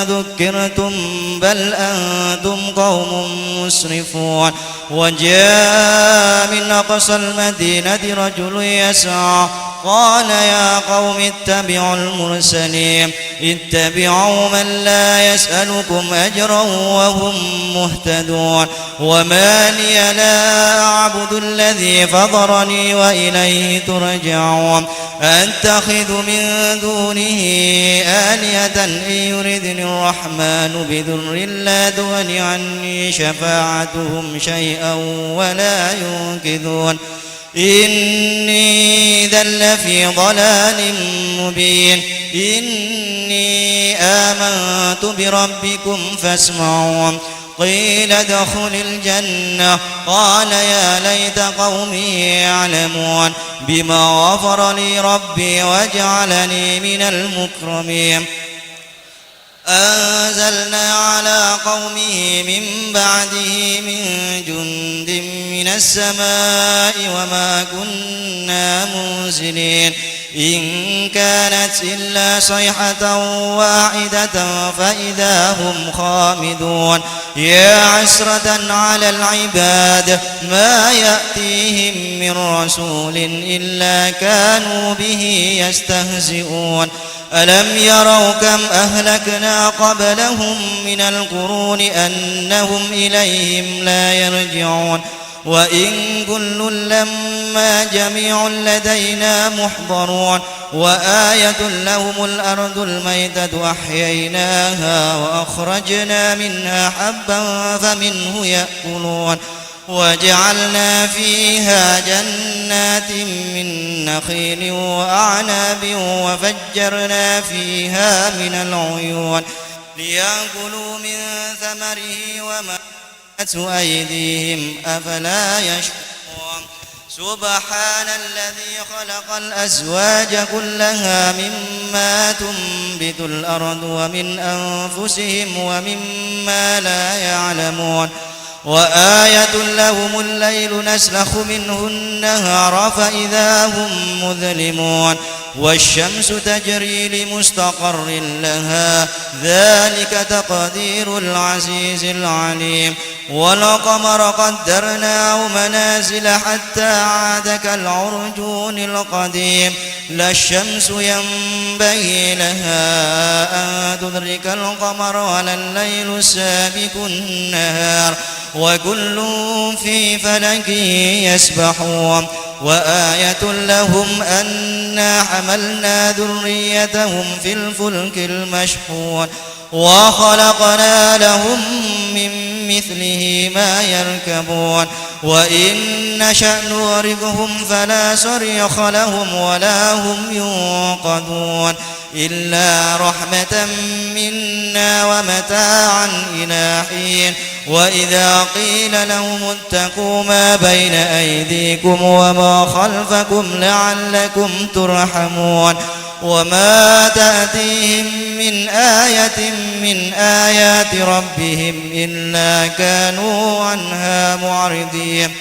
ذكرتم بل أنتم قوم مسرفون. وجاء من أقصى المدينة رجل يسعى قال يا قوم اتبعوا المرسلين اتبعوا من لا يسألكم أجرا وهم مهتدون. وما لي لا أعبد الذي فطرني وإليه ترجعون. أتخذ من دونه آلهة إن يردني الرحمن بضر لا تغن عني شفاعتهم شيئا ولا ينقذون. إني إذا لفي ضلال مبين. إني آمنت بربكم فاسمعون. قيل ادخل الجنة. قال يا ليت قومي يعلمون بما غفر لي ربي وجعلني من المكرمين. أنزلنا على قومه من بعده من جند من السماء وما كنا منزلين. إن كانت إلا صيحة واحدة فإذا هم خامدون. يا حسرة على العباد ما يأتيهم من رسول إلا كانوا به يستهزئون. ألم يروا كم أهلكنا قبلهم من القرون أنهم إليهم لا يرجعون. وإن كل لما جميع لدينا محضرون. وآية لهم الأرض الميتة أحييناها وأخرجنا منها حبا فمنه يأكلون. وجعلنا فيها جنات من نخيل وأعناب وفجرنا فيها من العيون ليأكلوا من ثمره وما عملته أيديهم أفلا يشكرون. سبحان الذي خلق الأزواج كلها مما تنبت الأرض ومن أنفسهم ومما لا يعلمون. وآية لهم الليل نسلخ منه النهار فإذا هم مظلمون. والشمس تجري لمستقر لها ذلك تقدير العزيز العليم. والقمر قدرناه منازل حتى عاد كالعرجون القديم. لا الشمس ينبغي لها أن تدرك القمر ولا الليل سابق النهار وكل في فلك يسبحون. وآية لهم أنا حملنا ذريتهم في الفلك المشحون. وخلقنا لهم من مثله ما يركبون. وإن نشأ نغرقهم فلا صريخ لهم ولا هم ينقذون. إلا رحمة منا ومتاعا إلى حين. وإذا قيل لهم اتقوا ما بين أيديكم وما خلفكم لعلكم ترحمون. وما تأتيهم من آية من آيات ربهم إلا كانوا عنها معرضين.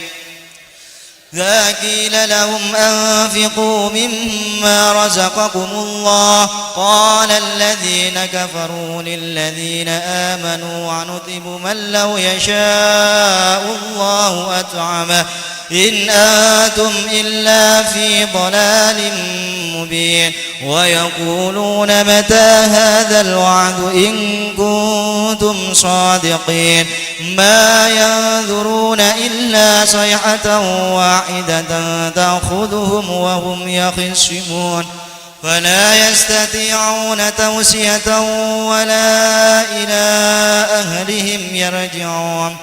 إذا قيل لهم أنفقوا مما رزقكم الله قال الذين كفروا للذين آمنوا أنطعم من لو يشاء الله أطعمه إن أنتم إلا في ضلال مبين. ويقولون متى هذا الوعد إن كنتم صادقين. ما ينظرون إلا صيحة واحدة تأخذهم وهم يخصمون. فلا يستطيعون توصية ولا إلى أهلهم يرجعون.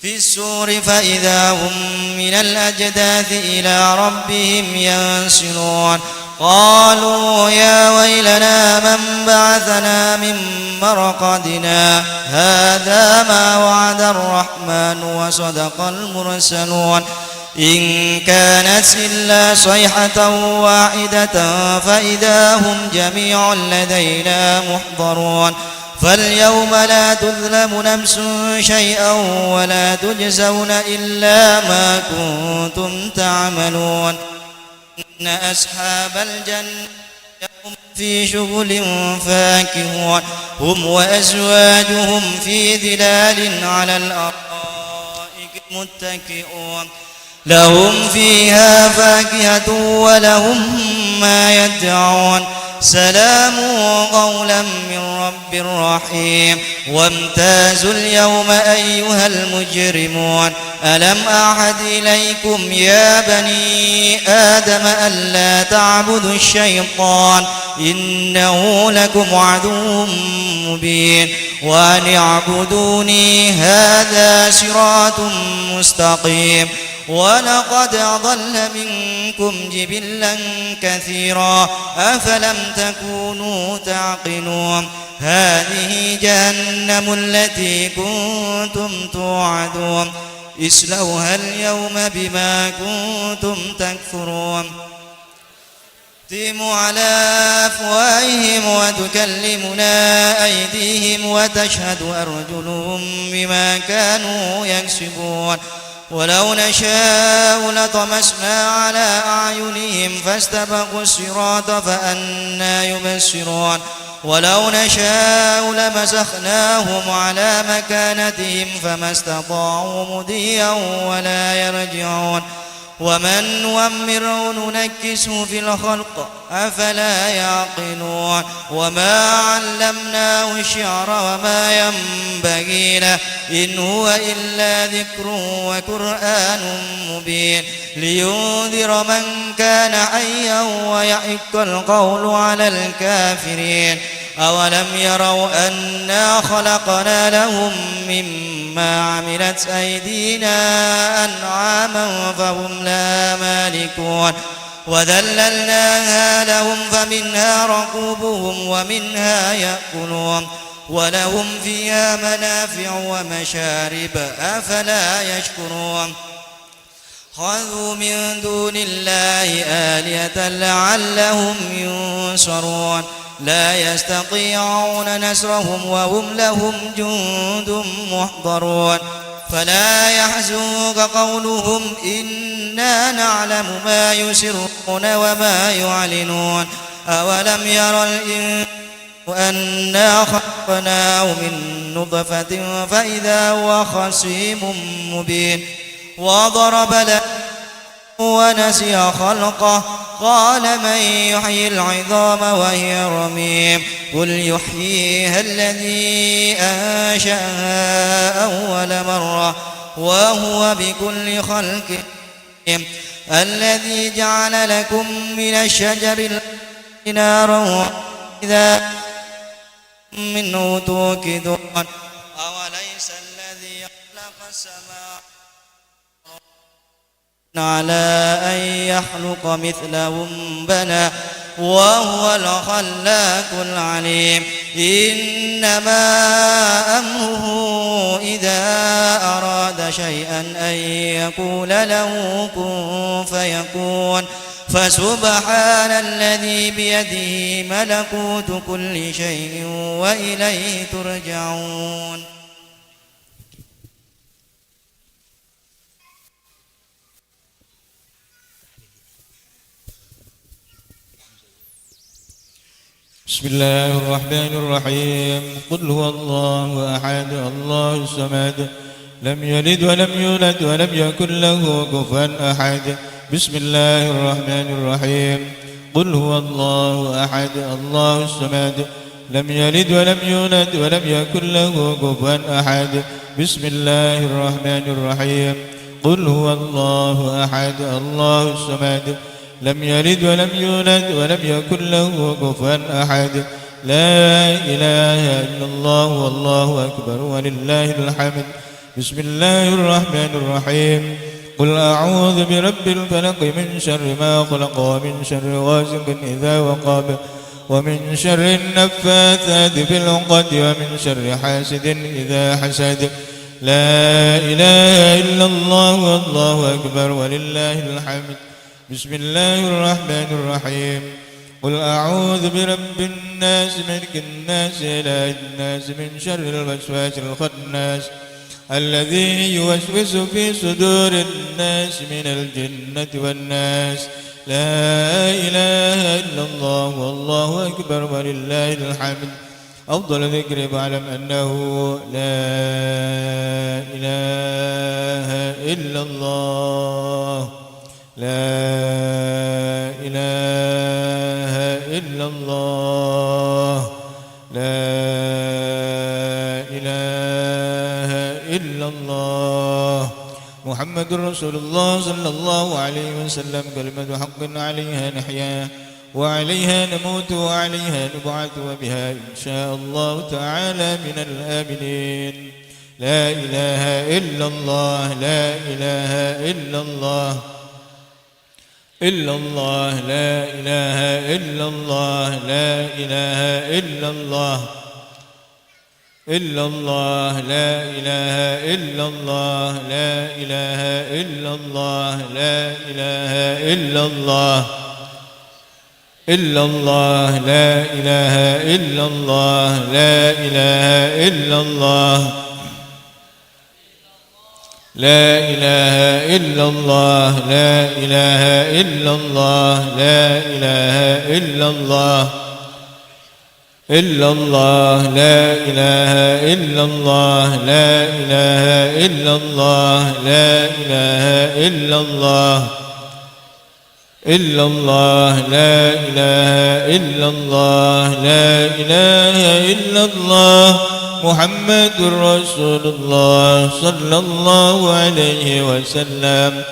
في الصور فإذا هم من الأجداث إلى ربهم ينسلون. قالوا يا ويلنا من بعثنا من مرقدنا، هذا ما وعد الرحمن وصدق المرسلون. إن كانت إلا صيحة واحدة فإذا هم جميع لدينا محضرون. فاليوم لا تظلم نفس شيئا ولا تجزون إلا ما كنتم تعملون. إن أصحاب الجنة هم في شغل فاكهون. هم وأزواجهم في ظلال على الأرائك متكئون. لهم فيها فاكهة ولهم ما يدعون. سلام قولا من رب رحيم. وامتازوا اليوم أيها المجرمون. ألم أعهد إليكم يا بني آدم ألا تعبدوا الشيطان إنه لكم عدو مبين. وأن اعبدوني هذا صراط مستقيم. ولقد أضل منكم جبلا كثيرا أفلم تكونوا تعقلون. هذه جهنم التي كنتم توعدون. اصلوها اليوم بما كنتم تكفرون. تختم على أفواههم وتكلمنا أيديهم وتشهد أرجلهم بما كانوا يكسبون. ولو نشاء لطمسنا على أعينهم فاستبقوا الصراط فأنى يبصرون. ولو نشاء لمسخناهم على مكانتهم فما استطاعوا مضيا ولا يرجعون. ومن نعمره ننكسه في الخلق أفلا يعقلون. وما علمناه الشعر وما ينبغي له إن هو إلا ذكر وقرآن مبين. لينذر من كان حيا ويحق القول على الكافرين. أولم يروا أنا خلقنا لهم مما عملت أيدينا أنعاما فهم لها مالكون. وذللناها لهم فمنها ركوبهم ومنها يأكلون. ولهم فيها منافع ومشارب. أفلا يشكرون. اتخذوا من دون الله آلهة لعلهم ينصرون. لا يستطيعون نصرهم وهم لهم جند محضرون. فلا يحزنك قولهم إنا نعلم ما يسرون وما يعلنون. أولم ير الإنسان أنا خلقناه من نطفة فإذا هو خصيم مبين. وضرب لنا ونسي خلقه. قال من يحيي العظام وهي رميم. قل يحييها الذي أنشأها أول مرة وهو بكل خلق الذي جعل لكم من الشجر الأخضر نارا وإذا منه توقدون. أوليس الذي خلق السماوات على أن يخلق مثلهم بلى وهو الخلاق العليم. إنما أمره إذا أراد شيئا أن يقول له كن فيكون. فسبحان الذي بيده ملكوت كل شيء وإليه ترجعون. بسم الله الرحمن الرحيم. قل هو الله أحد، الله الصمد، لم يلد ولم يولد ولم يكن له كفوا أحد. بسم الله الرحمن الرحيم. قل هو الله أحد، الله الصمد. لم يلد ولم يولد ولم يكن له كفوا أحد. بسم الله الرحمن الرحيم. قل هو الله أحد، الله الصمد. لم يلد ولم يولد ولم يكن له كفوا أحد. لا إله إلا الله والله أكبر ولله الحمد. بسم الله الرحمن الرحيم. قل أعوذ برب الفلق، من شر ما خلق ومن شر غاسق إذا وقب ومن شر النفاثات في العقد ومن شر حاسد إذا حسد. لا إله إلا الله والله أكبر ولله الحمد. بسم الله الرحمن الرحيم. قل أعوذ برب الناس، ملك الناس، إله الناس، من شر الوسواس الخناس، الذي يوسوس في صدور الناس من الجنة والناس. لا إله إلا الله والله أكبر ولله الحمد. أفضل ذكر فاعلم أنه لا إله إلا الله. لا إله إلا الله. لا إله إلا الله. محمد رسول الله صلى الله عليه وسلم، كلمة حق عليها نحيا وعليها نموت وعليها نبعث وبها إن شاء الله تعالى من الآمنين. لا إله إلا الله، لا إله إلا الله، إلا الله، لا إله إلا الله، لا إله إلا الله، إلا الله، لا إله إلا الله، لا إله إلا الله، لا إله إلا الله. إلا الله، لا إله إلا الله، لا إله إلا الله. لا إله إلا الله، لا إله إلا الله، لا إله إلا الله. إلا الله، لا إله إلا الله، لا إله إلا الله، لا إله إلا الله. إلا الله، لا إله إلا الله، لا إله إلا الله، محمد رسول الله صلى الله عليه وسلم.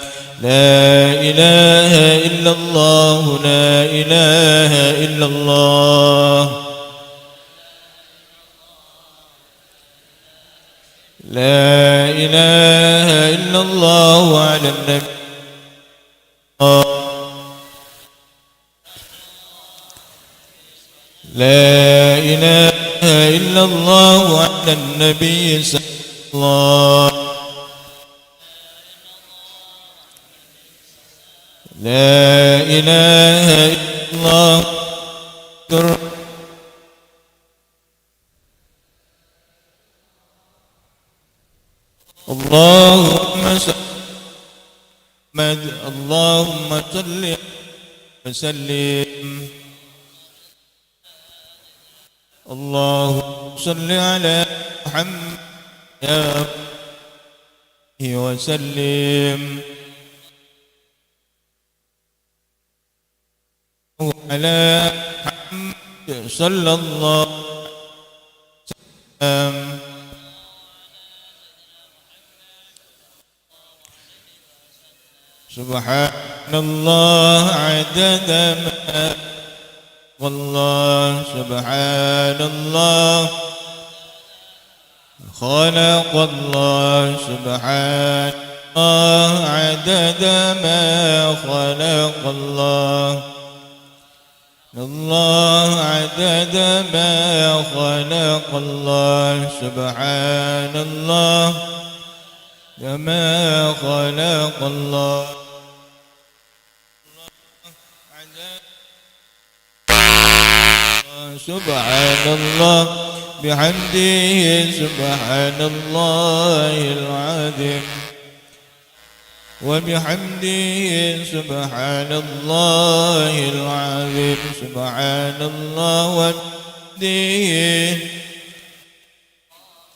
لا إله إلا الله، لا إله إلا الله. لا إله إلا الله على النبي. لا إله إلا الله على النبي صلى الله. لا إله إلا الله. اللهم صل محمد. اللهم صل وسلم. اللهم صل على محمد يا رب وسلم. على محمد صلى الله عليه وسلم. سبحان الله عدد ما خلق الله، سبحان الله خلق الله، سبحان الله عدد ما خلق الله. الله عدد ما خلق الله، سبحان الله كما خلق الله. سبحان الله بحمده، سبحان الله العظيم. وبحمده، سبحان الله العظيم، سبحان الله وبحمده.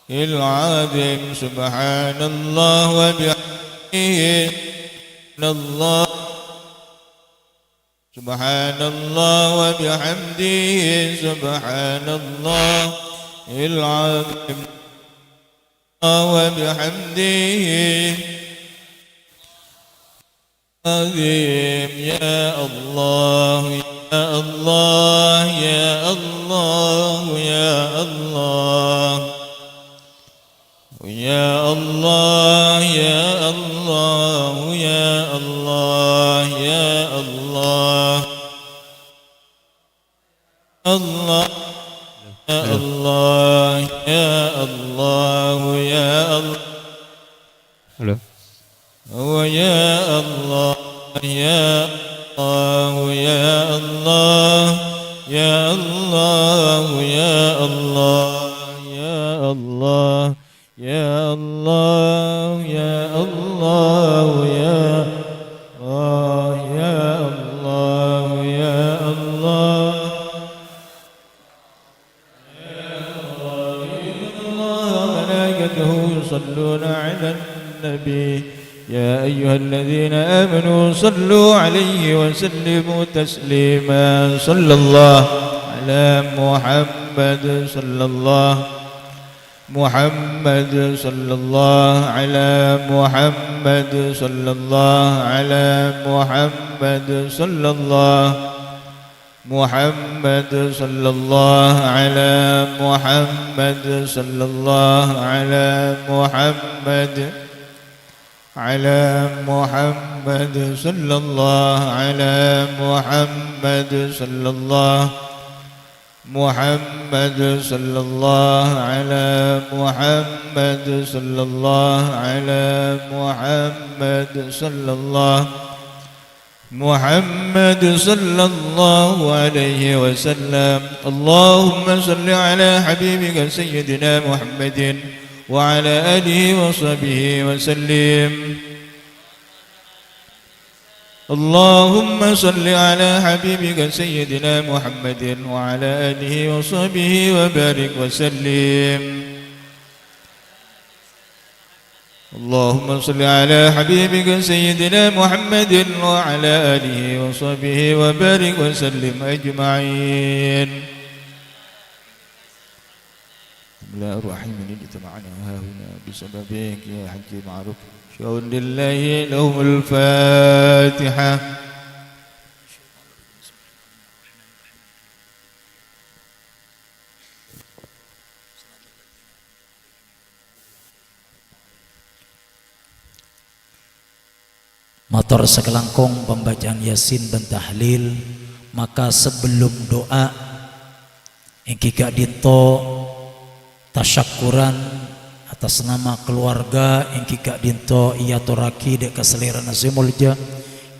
العظيم. سبحان الله وبحمده. سبحان الله. سبحان الله وبحمده. سبحان الله العظيم. وبحمده. عظيم. يا الله، يا الله، يا الله، يا الله. يا الله، يا الله، يا الله، يا الله. الله، يا الله، يا الله، يا الله. Halo. Oh, ya Allah, ya Allah, ya Allah, ya Allah, ya Allah, ya Allah. Ya Allah, ya Allah, ya Allah, ya Allah, ya Allah. إن الله وملائكته يصلون على النبي. يا أيها الذين آمنوا صلوا عليه وسلموا تسليما. صلى الله على محمد، صلى الله محمد، صلى الله على محمد، صلى الله على محمد، صلى الله محمد، صلى الله على محمد، صلى الله على محمد، على محمد، صلى الله على محمد، صلى الله محمد، صلى الله على محمد، صلى الله على محمد، صلى الله محمد، صلى الله عليه وسلم. اللهم صل على حبيبك سيدنا محمد وعلى آله وصحبه وسلم. اللهم صل على حبيبك سيدنا محمد وعلى آله وصحبه وبارك وسلم. اللهم صل على حبيبك سيدنا محمد وعلى آله وصحبه وبارك وسلم أجمعين. بسم الله الرحمن الرحيم. اجتمعنا هاهنا بسبب كياي حاجي معروف. شاور لله لهم الفاتحة. Mator sakalangkong pembacaan Yasin bân tahlil, maka sebelum doa, èngghi ka'dinto tasyakkuran atas nama keluarga èngghi ka'dinto èyatorraghi dâ' ka salèrana sè molja,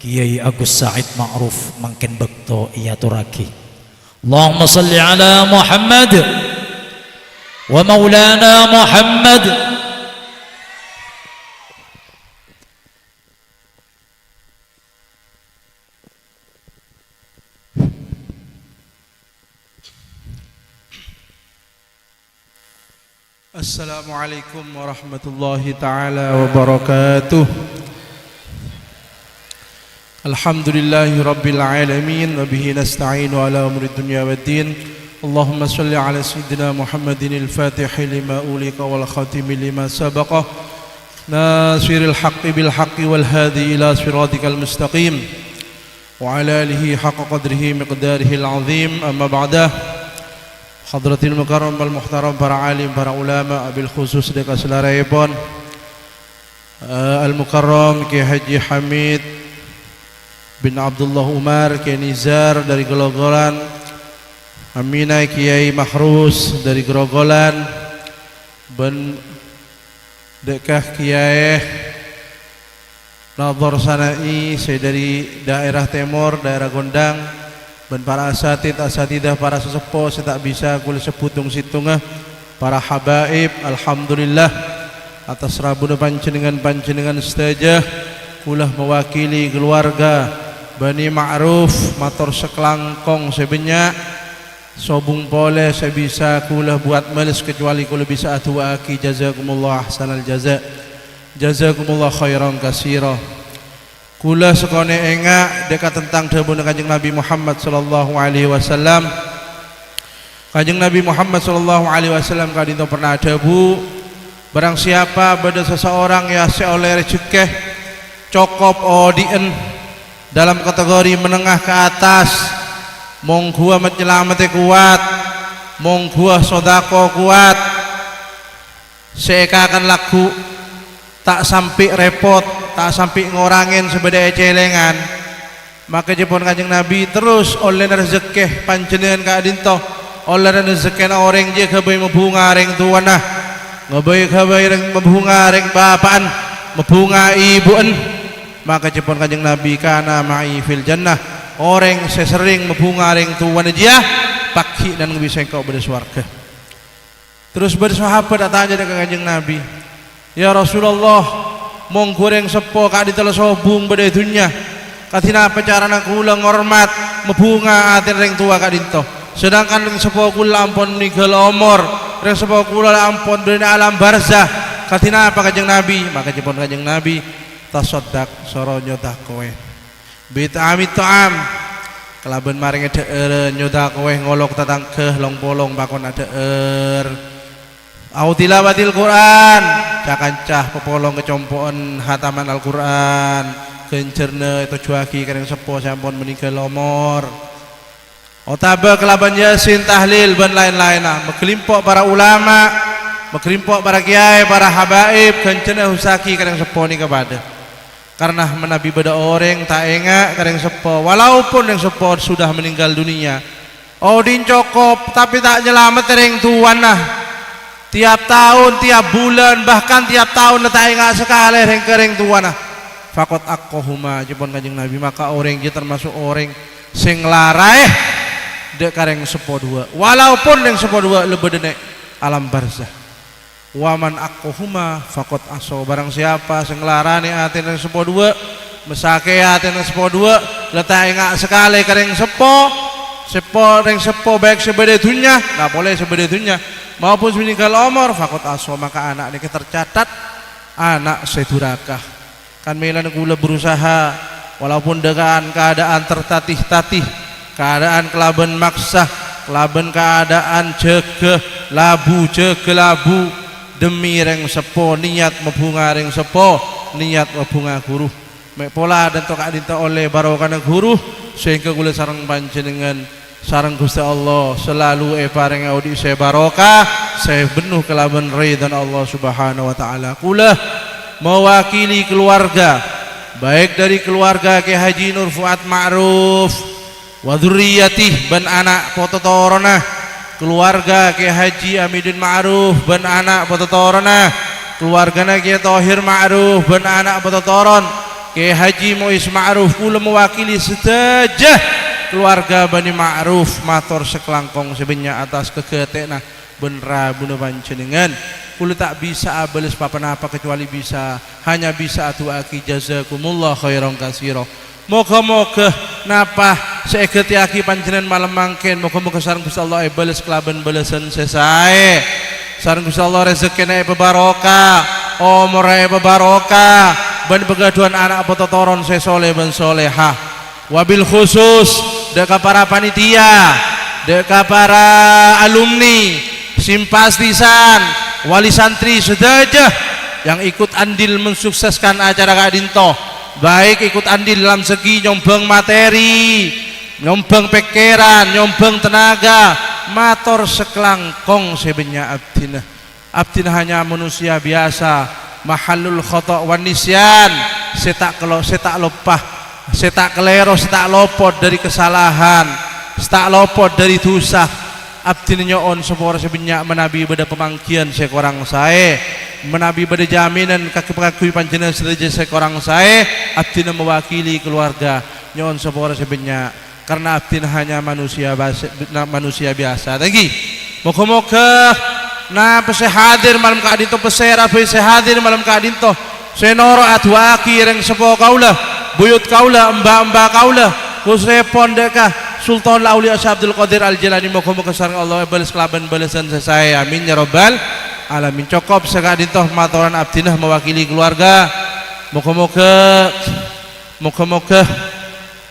Kiai Agus Said Ma'ruf, mangkèn bâkto èyatorraghi. Allahumma shalli ala Muhammad wa maulana Muhammad. السلام عليكم ورحمة الله تعالى وبركاته. الحمد لله رب العالمين، وبه نستعين على أمور الدنيا والدين. اللهم صل على سيدنا محمد الفاتح لما أغلق والخاتم لما سبق، ناصر الحق بالحق والهادي إلى صراطك المستقيم. وعلى آله حق قدره مقداره العظيم. أما بعد. Hadratil mukarram wal muhtaram, para alim, para ulama, wabil khusus dâ' ka saudaraèpon, eh, Al Mukarram Kiai Haji Hamid bin Abdullah Umar, Kiai Nizar dari Grogolan, Aminah Kiai Mahrus dari Grogolan, bân dâ' ka Kiai Nadhor Sana'i sè dâri daerah tèmor, daerah Gondang, bân para asatid, asatidah, para saseppo sè ta' bisa kulâ sebbhut tong-sèttonga, para habaib, alhamdulillah, atas rabuna panjhennengngan, panjhennengngan sadhâjâ, kulâ mewakili keluarga Bani Ma'ruf, mator sakalangkong sè bânnya', Sobung polè sè bisa kaulâ buwat males, kecuali kaulâ bisa adu'aaghi, jazakumullah ahsanal jaza. Jazakumullah khairan katsira. Kaulâ sakonè' enga' dâ' ka tentang dhâbuna Kanjeng Nabi Muhammad sallallahu alaihi wasallam. Kanjeng Nabi Muhammad sallallahu alaihi wasallam ka'dinto pernah adhâbu, "Barang siapa bâdâ seseorang, ya, sè ollè rejhekkè cokop odi'en dalam kategori menengah ke atas, mongghuwâ nyalamettè kowat, mongghuwâ sodako kowat, sè èkakan lagghu', ta' sampè' rèpot, ta' sampè' ngorangè sè bâdâ è cèlèngan." Maka ca'èpon Kanjeng Nabi, "Terros ollèna rejhekkè panjhennengngan ka'dinto, ollèna rejhekkèna orèng jiyâ ghâbây mabhunga rèng towana, ghâbây-ghâbây rèng mabhunga rèng bapa'en, mabhunga ibu'en." Maka ca'èpon Kanjeng Nabi, "Kana ma'i fil jannah." Orèng sè serrèng mabhunga rèng towana jiyâ, paghi' nangghâbây sèngko' bâdâ sowarghâ. Terros bâdâ sahabat atanya dâ' ka Kanjeng Nabi, "Ya Rasulullah, mongghu rèng seppo ka'dinto la sobung bâdâ è dhunnya. Kadhi napa carana kaulâ ngormat, mabhunga atèna rèng towa ka'dinto? Sedangkan rèng seppo kaulâ la ampon meninggal omor, rèng seppo kaulâ la ampon bâdâ è alam barzah. Kadhi napa, Kanjeng Nabi?" Maka ca'èpon Kanjeng Nabi, "Tasaddaq, soro nyodakowè." "Bit'ami ta'am," kalabân marèngè dhâ'âr, nyodakowè ngolok tatangghâ long-polong pakon adhâ'âr. "Au tilawatil Qur'an," ca-kanca papolong kacompo'en hataman Al-Qur'an, ghânjhârânna ètojjhuwâghi ka rèng seppo sè ampon meninggal omor. Otabâ kalabân Yasin, tahlil, bân laèn-laènna. Maghâlimpo' para ulama, maghâlimpo' para kèyaè, para habaib, ghânjhârânna èhusaghi ka rèng seppo nèka padâ. Karna manabi bâdâ orèng ta' enga' ka rèng seppo, walaupun rèng seppo sudah meninggal dunia, odi'en cokop, tapè ta' nyalamettè rèng towana. Tiap taon, tiap bulân, bahkan tiap taon la ta' enga' sakalè rèng-, ka rèng towana. Faqad aqqahuma, ca'èpon Kanjeng Nabi, maka orèng jiyâ tamaso' orèng sè nglaraè dâ' ka rèng seppo duwâ', walaupun rèng seppo duwâ' la bâdâ è alam barzah. "Wa man aqqahuma faqad asa," barang siapa sè nglaranè atèna rèng seppo duwâ', masakè'è atèna seppo duwâ', la ta' enga' sakalè ka rèng seppo, seppo, rèng seppo baik sè bâdâ è dhunnya, la polè sè bâdâ è dhunnya, maupun sè meninggal omor, faqad asa, maka ana' nèka tercatat ana' sè duraka. Kan mèlana kaulâ berusaha, walaupun dengan keadaan tertatih-tatih, keadaan kalabân maksa, kalabân keadaan jâgâ labu, jâgâ labu, demi rèng seppo, niyat mabhunga rèng seppo, niyat mabhunga ghuru. Mè' pola dânto ka'dinto ollè barokana ghuru, sehingga kaulâ sareng panjhennengngan sareng Ghustè Allah selalu èparèngè odi' sè barokah, sè penno kalabân ridhana Allah Subhanahu wa Ta'ala. Kaulâ mewakili keluarga, baik dari keluarga Kè Haji Nur Fuad Ma'ruf wa dzurriyyatih bân ana' pototoronna, keluarga Kè Haji Amidin Ma'ruf bân ana' pototoronna, keluargana Kè Thohir Ma'ruf bân ana' pototoron, Kè Haji Muiz Ma'ruf, kaulâ mewakili sadhâjâ keluarga Bani Ma'ruf, mator sakalangkong sè bânnya' atas kaghâtè'na bân rabuna panjhennengngan. Kaulâ ta' bisa abâles pa-ponapa kecuali bisa, hanya bisa adu'aaghi, jazakumullah khairan katsira. Moghâ-moghâ napa sè èghâtèyaghi panjhennengngan malem mangkèn, moghâ-moghâ sareng Ghustè Allah èbâles kalabân bâlâsân sè saè. Sareng Ghustè Allah rejekkèna èpabarokah, omorra èpabarokah, bân paghâdhuwân ana' pototoron sè soleh bân soleha. Wabil khusus, dâ' ka para panitia, dâ' ka para alumni, simpatisan, wali santri sadhâjâ yang ikut andil mensukseskan acara ka'dinto, baik ikut andil dalam segi nyombhâng materi, nyombhâng pèkkèran, nyombhâng tenaga, mator sakalangkong sè bânnya' abdhina. Abdhina hanya manusia biasa, mahallul khata' wan nisyan, sè ta' kelo-, sè ta' loppa, sè ta' kalèro, sè ta' lopot dâri kasalahan, sè ta' lopot dâri dhusa. Abdhina nyo'on sapora sè bânnya' manabi bâdâ pamangghiyân sè korang saè, manabi bâdâ jaminan kaghi-, kaangghuy panjhennengngan sadhâjâ sè korang saè, abdhina mewakili keluarga nyo'on sapora sè bânnya'. Karna abdhina hanya manusia bas-, na-, manusia biasa. Thank you. Moghâ-moghâ napa sè hadir malem ka'dinto, pasèra bhâi sè hadir malem ka'dinto, sè noro' adu'aaghi rèng seppo kaulâ, buyut kaulâ, emba'-emba' kaulâ, khususèpon dâ' ka Sultan Auliya Syekh Abdul Qadir Al-Jailani, moga-moga sareng Allah èbâles kalabân bâlessan sè saè. Amin ya rabbal alamin. Cokop saka'dinto matoran abdhina mewakili keluarga. Moga-moga, moga-moga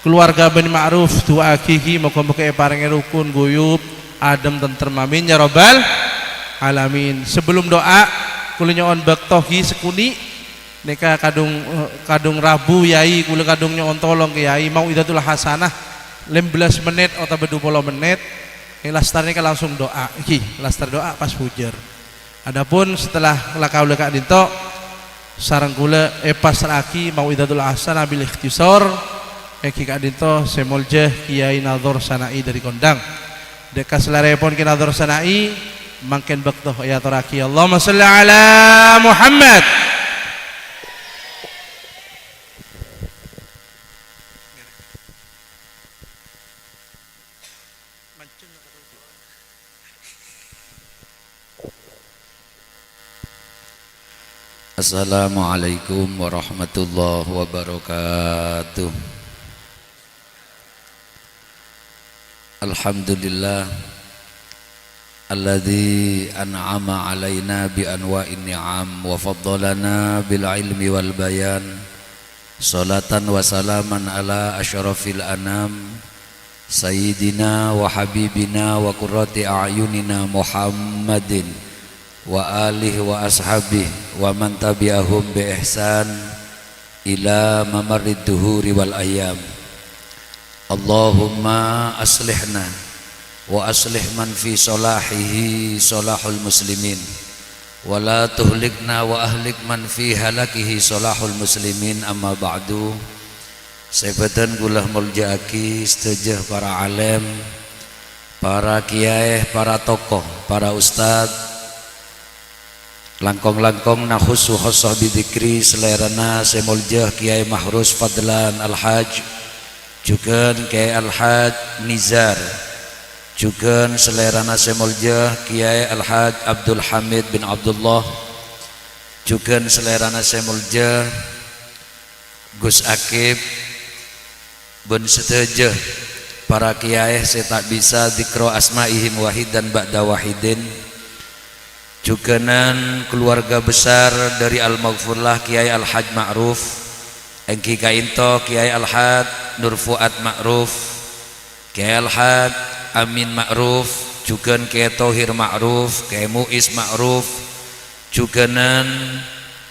keluarga Bani Ma'ruf du'aaghi, moga-moga èparèngè rukun, guyub, adhem, tentrem. Amin ya rabbal alamin. Sebelum doa, kaulâ nyo'on bâkto ghi sakonè'. Nèka kadhung, kadhung rabu, Yai, kaulâ kadhung nyo'on tolong ka Yai, mau'izatul hasanah, lèm bellâs mennit otabâ du polo mennit. È, lastar nèka langsung doa, ghi, lastar doa pas fujur. Adapun setelah la-, kaulâ ka'dinto, sareng kaulâ èpasra'aghi mau'izatul hasanah bil ikhtisar, èngghi ka'dinto sè molja Kiai Nadhor Sana'i dari Kondang. Dâ' ka salèrèpon Kiai Nadhor Sana'i, mangkèn bâkto èyatorraghi. Allahumma shalli ala Muhammad. Assalamualaikum warahmatullahi wabarakatuh. Alhamdulillah, alladzi an'ama 'alaina bi anwa'in ni'am wa faddalana bil ilmi wal bayan. Shalatan wa salaman ala asyrafil anam, sayyidina wa habibina wa qurrati a'yunina Muhammadin wa alihi wa ashabihi wa man tabi'ahum bi ihsan ila mamarrid duhuri wal ayyam. Allahumma aslihna wa aslih man fi salahihi salahul muslimin, wa la tuhlikna wa ahlik man fi halakihi salahul muslimin, amma ba'du. Sè bâdhân kaulâ molja'aghi sadhâjâ para alèm, para kiyaè, para tokoh, para ustad, langkong-langkong nakhussu khossah bidzikri salèrana sè molja Kiai Mahrus Fadlan Al-Haj, jhughân Kiai Al-Haj Nizar, jhughân salèrana sè molja Kiai Al-Haj Abdul Hamid bin Abdullah, jhughân salèrana sè molja Gus Akib, bân sadhâjâ para kiyaè sè ta' bisa dzikra asma'ihim wahidan ba'da wahidin, jhughânan keluarga besar dari Al-Maghfurlah Kiai Al-Haj Ma'ruf, èngghi ka'dinto Kiai Al-Haj Nur Fuad Ma'ruf, Kiai Al-Haj Amin Ma'ruf, jhughân Kiai Thohir Ma'ruf, Kiai Muiz Ma'ruf, jhughânan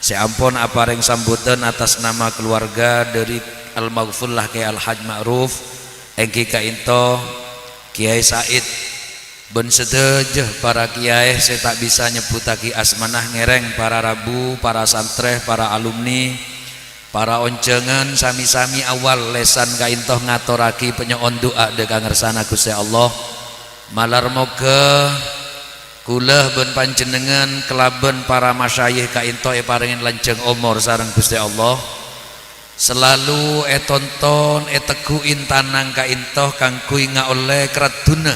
sè ampon aparèng sambutan atas nama keluarga dari Al-Maghfurlah Kiai Al-Haj Ma'ruf, èngghi ka'dinto Kiai Said, bân sadhâjâ para kiyaè sè ta' bisa nyebbhuttaghi asmana ngèrèng para rabu, para santrè, para alumni, para onjhângan sami-sami awal lèsan ka'dinto ngatorraghi panyo'on du'a dâ' ka ngarsana Ghustè Allah. Malar moghâ kaulâ bân panjhennengngan kalabân para masyayikh ka'dinto èparèngè lanjhâng omor sareng Ghustè Allah. Salalu ètonton, ètegghu'in tanang ka'dinto kaangghuy ngaollè karaddhuna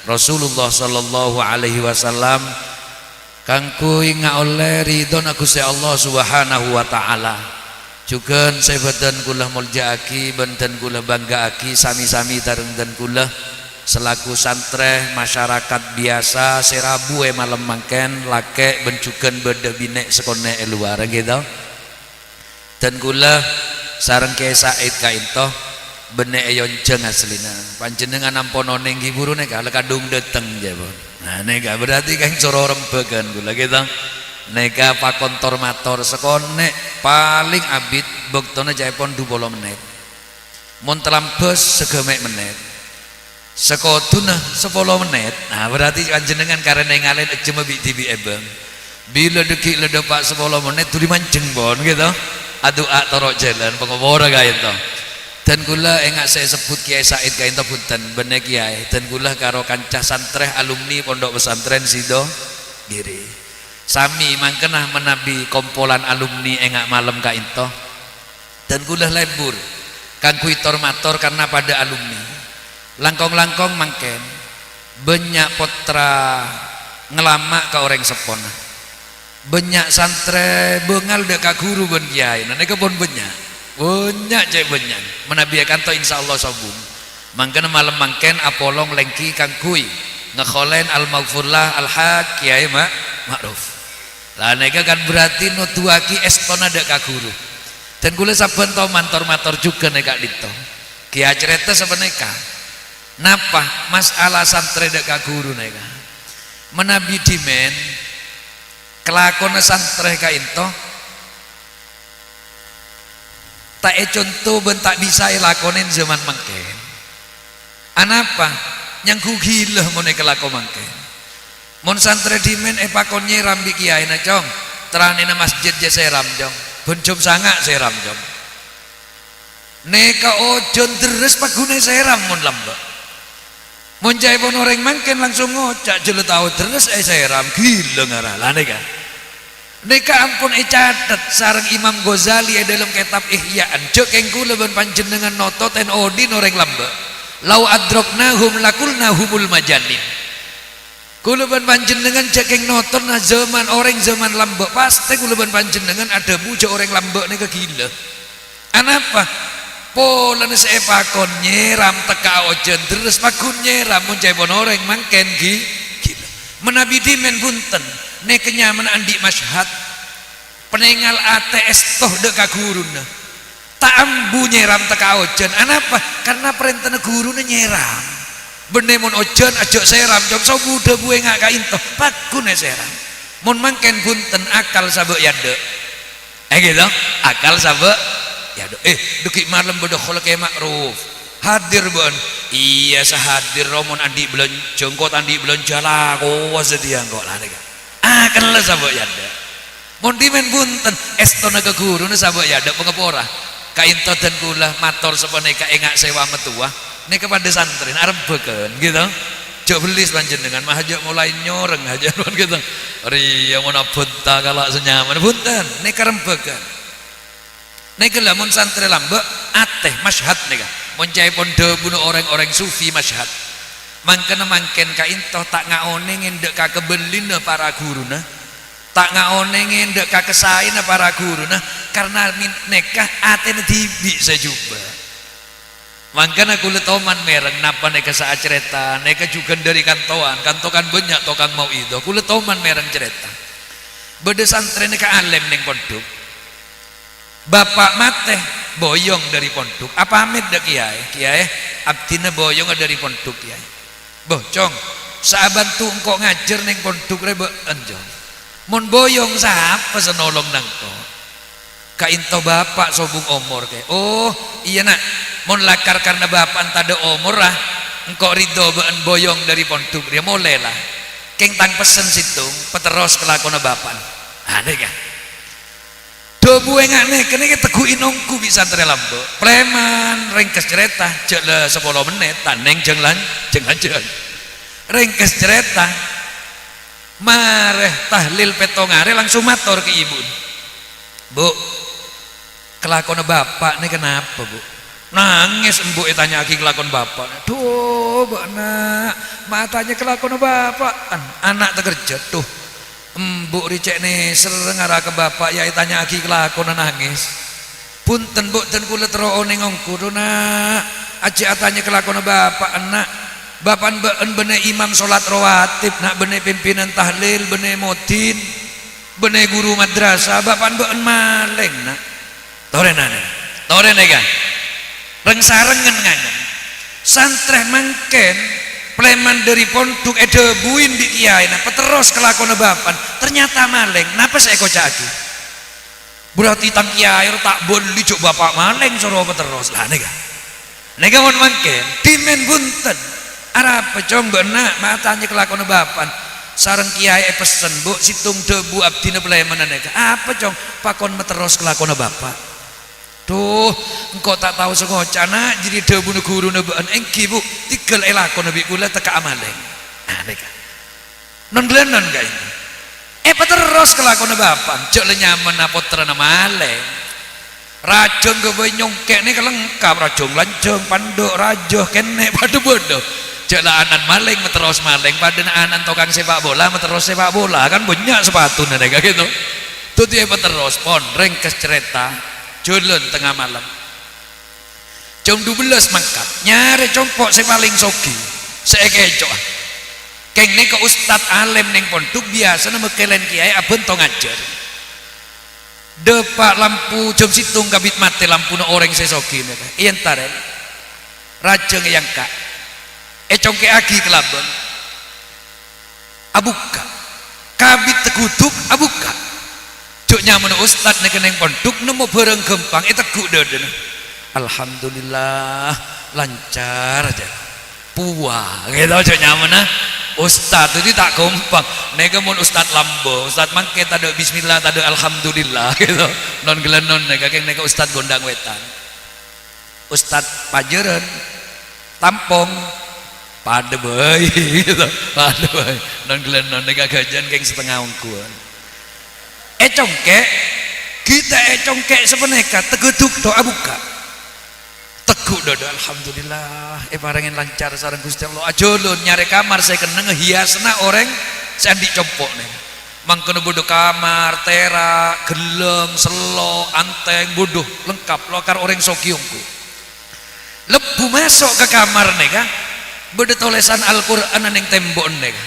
Rasulullah sallallahu alaihi wasallam, kaangghuy ngaollè ridhona Ghustè Allah Subhanahu wa Ta'ala. Jhughân sè bâdhân kaulâ molja'aghi bân dhân kaulâ bângga'aghi sami-sami sareng dhân kaulâ selaku santrè masyarakat biyasa sè rabu è malem mangkèn, lakè' bân jhughân bâdâ binè' sakonè' è lowar, èngghi, to? Dhân kaulâ sareng Kè Said ka'dinto bânnè è Yonjang asllina. Panjhennengngan ampon onèng ghi' buru nèka, la kadhung dâteng, jâ, pon. Nah, nèka berarti kan soro rembhâghân kaulâ, ghi, to. Nèka pakon tor-mator sakonè', palèng abit bâktona ca'èpon du polo mennit. Mon talambâs, saghâmè' mennit. Sakodhuna sapolo mennit. Nah, berarti panjhennengngan karè nèngalè ejjhemma bi'-dhibi' è bâng. Bilâ dâggi' la dâpa' sapolo mennit, dhuli manjheng, pon, ghi, to. Adu'a toro' jhâlân, pangobhurrâ ka'dinto. Dhân kaulâ enga' sè èsebbhut Kè Said ka'dinto bhunten, bânnè kiyaè. Dhân kaulâ karo kanca santrè alumni Pondok Pesantren Sidogiri. Sami mangkana manabi kompolan alumni enga' malem ka'dinto. Dhân kaulâ lebur kaangghuy tor-mator karna padâ alumni. Langkong-langkong mangkèn, bânnya' pottra ngalama' ka orèng seppona. Bânnya' santrè bângal dâ' ka ghuru bân kiyaèna. Nèka pon bânnya'. Bânnya' cè' bânnya'. Manabi è kanto, insyaallah sobung. Mangkana malem mangkèn apolong lèngghi kaangghuy ngakholèn al-maghfurlah Al-Hajj Kèyaè Ma-, Ma'ruf. La nèka kan berarti noduwaghi èstona dâ' ka ghuru. Dan kaulâ sabbhân toman tor-mator jhughân è ka'dinto. Ghi' acarèta sapanèka. Napa masalah santrè dâ' ka ghuru nèka? Manabi dhimèn, kalakona santrè ka'dinto ta' èconto bân ta' bisa èlakonè zaman mangkèn. Anapa? Nyangghu ghilâ mon èkalako mangkèn. Mon santrè dhimèn èpakon nyèram bi' kèyaèna, "Cong, terranèna masjid jhâ' sèram, Cong. Bân jhâm sanga' sèram, Cong." Nèka ojhân lerres pagghun èsèram mon lambâ'. Mon ca'èpon orèng mangkèn langsung ngoca', "Jhâ' la tao lerres èsèram, ghilâ ngara." La nèka. Nèka ampon ècatet sareng Imam Ghazali è dâlem kètab Ihya'an, jhâ' kèng kaulâ bân panjhennengngan notot èn odhi'na orèng lambâ'. "Lau adraknahum laqulna humul majanin." Kaulâ bân panjhennengngan jhâ' kèng nototna zaman orèng zaman lambâ', pastè kaulâ bân panjhennengngan adhâbu jhâ' orèng lambâ' nèka ghilâ. Anapa? Polana sè èpakon nyèram tekka'a ojhân lerres pagghun nyèram, mon ca'èpon orèng mangkèn ghi-, ghilâ. Manabi dhimèn bhunten, nèka nyamana andi' masyhad. Panèngal atè èsto dâ' ka ghuruna. Ta' ambu nyèram tekka'a ojhân. Anapa? Karna parèntana ghuruna nyèram. Bânnè mon ojhân, "Ajhâ' sèram, Cong, sobu dhâbuwâ ènga' ka'dinto." Pagghun èsèram. Mon mangkèn bhunten, akal sabâ' è adâ'. Èngghi to? Akal sabâ' è adâ'. Eh, dâgghi' malem bâdâ kholakè Ma'ruf. Hadir bâ'ân? Iyâ, sahadir ro, mon andi' bâlânjhâ, engko' ta' andi' bâlânjhâ lakowa sadhiyâ engko'. La nèka. Akalla sabâ' è adâ'. Mon dhimèn bhunten, èstona ka ghuruna sabâ' è adâ' pangapora. Ka'dinto dân kaulâ mator sapanèka ènga' sèwa mattowa, nèka padâ santrèna arembhâghân, ghi to. Jhâ' bellis panjhennengngan, ma' hajâ' molaè nyorèng hajâ' ghito. Rèya mon abhânta kala' sè nyamana, bhunten, nèka rembhâghân. Nèka la mon santrè lambâ', atè masyhad nèka. Mon ca'èpon dhâbuna orèng-orèng sufi masyhad. Mangkana mangkèn ka'dinto ta' ngaonèngè dâ' ka kabellina para ghuruna. Ta' ngaonèngè dâ' ka kassaèna para ghuruna, karna min-, nèka atèna dhibi' sè jhubâ'. Mangkana kaulâ toman mèreng napa nèka sè acarèta, nèka jhughân dâri kantowan, kanto kan bânnya' tokang mau'idhah, kaulâ toman mèreng carèta. Bâdâ santrè nèka alèm neng pondhuk. Bapa' matè, boyong dâri pondhuk, apamèt dâ' kèyaè, "Kèyaè, abdhina boyonga dâri pondhuk, Kèyaè." "Bâh, Cong, sè abhânto engko' ngajhâr neng pondhuk rè bâ'ân, Cong. Mon boyong, sapa sè nolong engko'?" "Ka'dinto bapa' sobung omor, Kè." "Oh, iyâ, Na'. Mon lakar karna bapa'na tadâ' omor, ra, engko' ridho bâ'ân boyong dâri pondhuk rèya molè, la. Kèng tang pessen sèttong, paterros kalakona bapa'na." Anèka. Dhâbuwâ ènga' nèka, nèka tegghu'i nongghu bi' santrè lambâ'. Palèman, rèngkes carèta, jhâ' la sapolo mennèt, ta' neng jhâng lan-, jhâng-lanjhâng. Rèngkes carèta, marè tahlil pèttong arè langsung mator ka ibu'na, "Bu, kalakona bapa' nèka napa, Bu?" Nangès embu' ètanya'aghi kalakon bapa'na. "Dhu, bâ'na, ma' atanya kalakona bapa'?" An-, ana' takerjhât, dhu. Embu' rè cè' nèser ngara ka bapa', yâ ètanya'aghi kalakona nangès. "Bhunten, Bu', dân kaulâ terro onèng ongghu, dhu, Na'. Ajjhâ' atanya kalakona bapa'na, Na'. Bapa'na bâ'ân bânnè imam solat rawatib, Na', bânnè pimpinan tahlil, bânnè modin, bânnè ghuru madrasah, bapa'na bâ'ân malèng, Na'." Torè, Na', nè. Torè, nèka. Rèng-sarèngngen nganyèn. Santrè mangkèn, palèman dâri pondhuk èdhâbuwin bi' kèyaèna, paterros kalakona bapa'na, ternyata malèng. Napa sè èkoca'aghi? "Berarti tang kèyaè ro ta' bâli jhâ' bapa' malèng soro paterros." La nèka. Nèka mon mangkèn, dhimèn bhunten. "Arapa, Cong, bâ'na ma' atanya kalakona bapa'na? Sareng kèyaè èpessen, Bu', sèttong dhâbu abdhina palèmanna nèka." "Apa, Cong?" "Pakon materros kalakona bapa'." "Dhu, engko' ta' tao sè ngoca', Na', jârèya dhâbuna ghuruna bâ'ân." "Èngghi, Bu', tèghâl èlakona bi' kaulâ tekka'a malèng." Nah, nèka. Non-ghâlânon ka'dinto. Èpaterros kalakona bapa'na, jhâ' la nyamana pottrana malèng. Rajâng ghâbây nyongkè'na kalengkap, rajâng lanjhâng, pandâ', rajâ, kennè', padâ bâdâ. Jhâ' la ana'na malèng, materros malèng, padâna ana'na tokang sepak bola, materros sepak bola, kan bânnya' sapatuna nèka, ghi to. Dhâddhi èpaterros, pon, rèngkes carèta, jhâlân tengnga malem. Jam dubellâs mangkat, nyarè compo' sè palèng soghi, sè èkèco'a. Kèng nèka ustad alèm neng pondhuk, biyasana mèkkèlèn kèyaè abhânto ngajhâr. Dâpa' lampu jam sèttong kabit matè lampuna orèng sè soghi nèka. Èentarè. Rajâ ngèyangka'. Ècongkè'aghi kalabân. Abukka'. Kabit taghudhuk, abukka'. Jhâ' nyamana ustad nèka neng pondhuk nemmo bhârâng ghâmpang, ètegghu' dhâdhâna. "Alhamdulillah, lancar," jâ. Puwa, gitu, jhâ' nyamana ustad, dhâddhi ta' ghâmpang. Nèka mon ustad lambâ', ustad mangkèn tadâ' bismillah, tadâ' alhamdulillah, gitu. Non ghellâ' non nèka, kèng nèka ustad Gondang Wètan. Ustad Pajhârân, Tampong, padâ bhâi, gitu, padâ bhâi. Non ghellâ' non nèka ghâjhân kèng satengnga ongghuwân. Ècongkè', ghi' ta' ècongkè' sapanèka, taghudhuk to' abukka'. Tegghu' dhâdhâ, "Alhamdulillah, èparèngè lancar sareng Ghustè Allah." Ajhâlân nyarè kamar sè kennengnga hiasanna orèng sè andi' compo' nèka. Mangkana bâdâ kamar, tèra', ghellâng, sello', antèng, bâdâ lengkap, lakar orèng soghi ongghu. Lebbhu maso' ka kamar nèka, bâdâ tolèsan Al-Qur'an neng tèmbo'na nèka.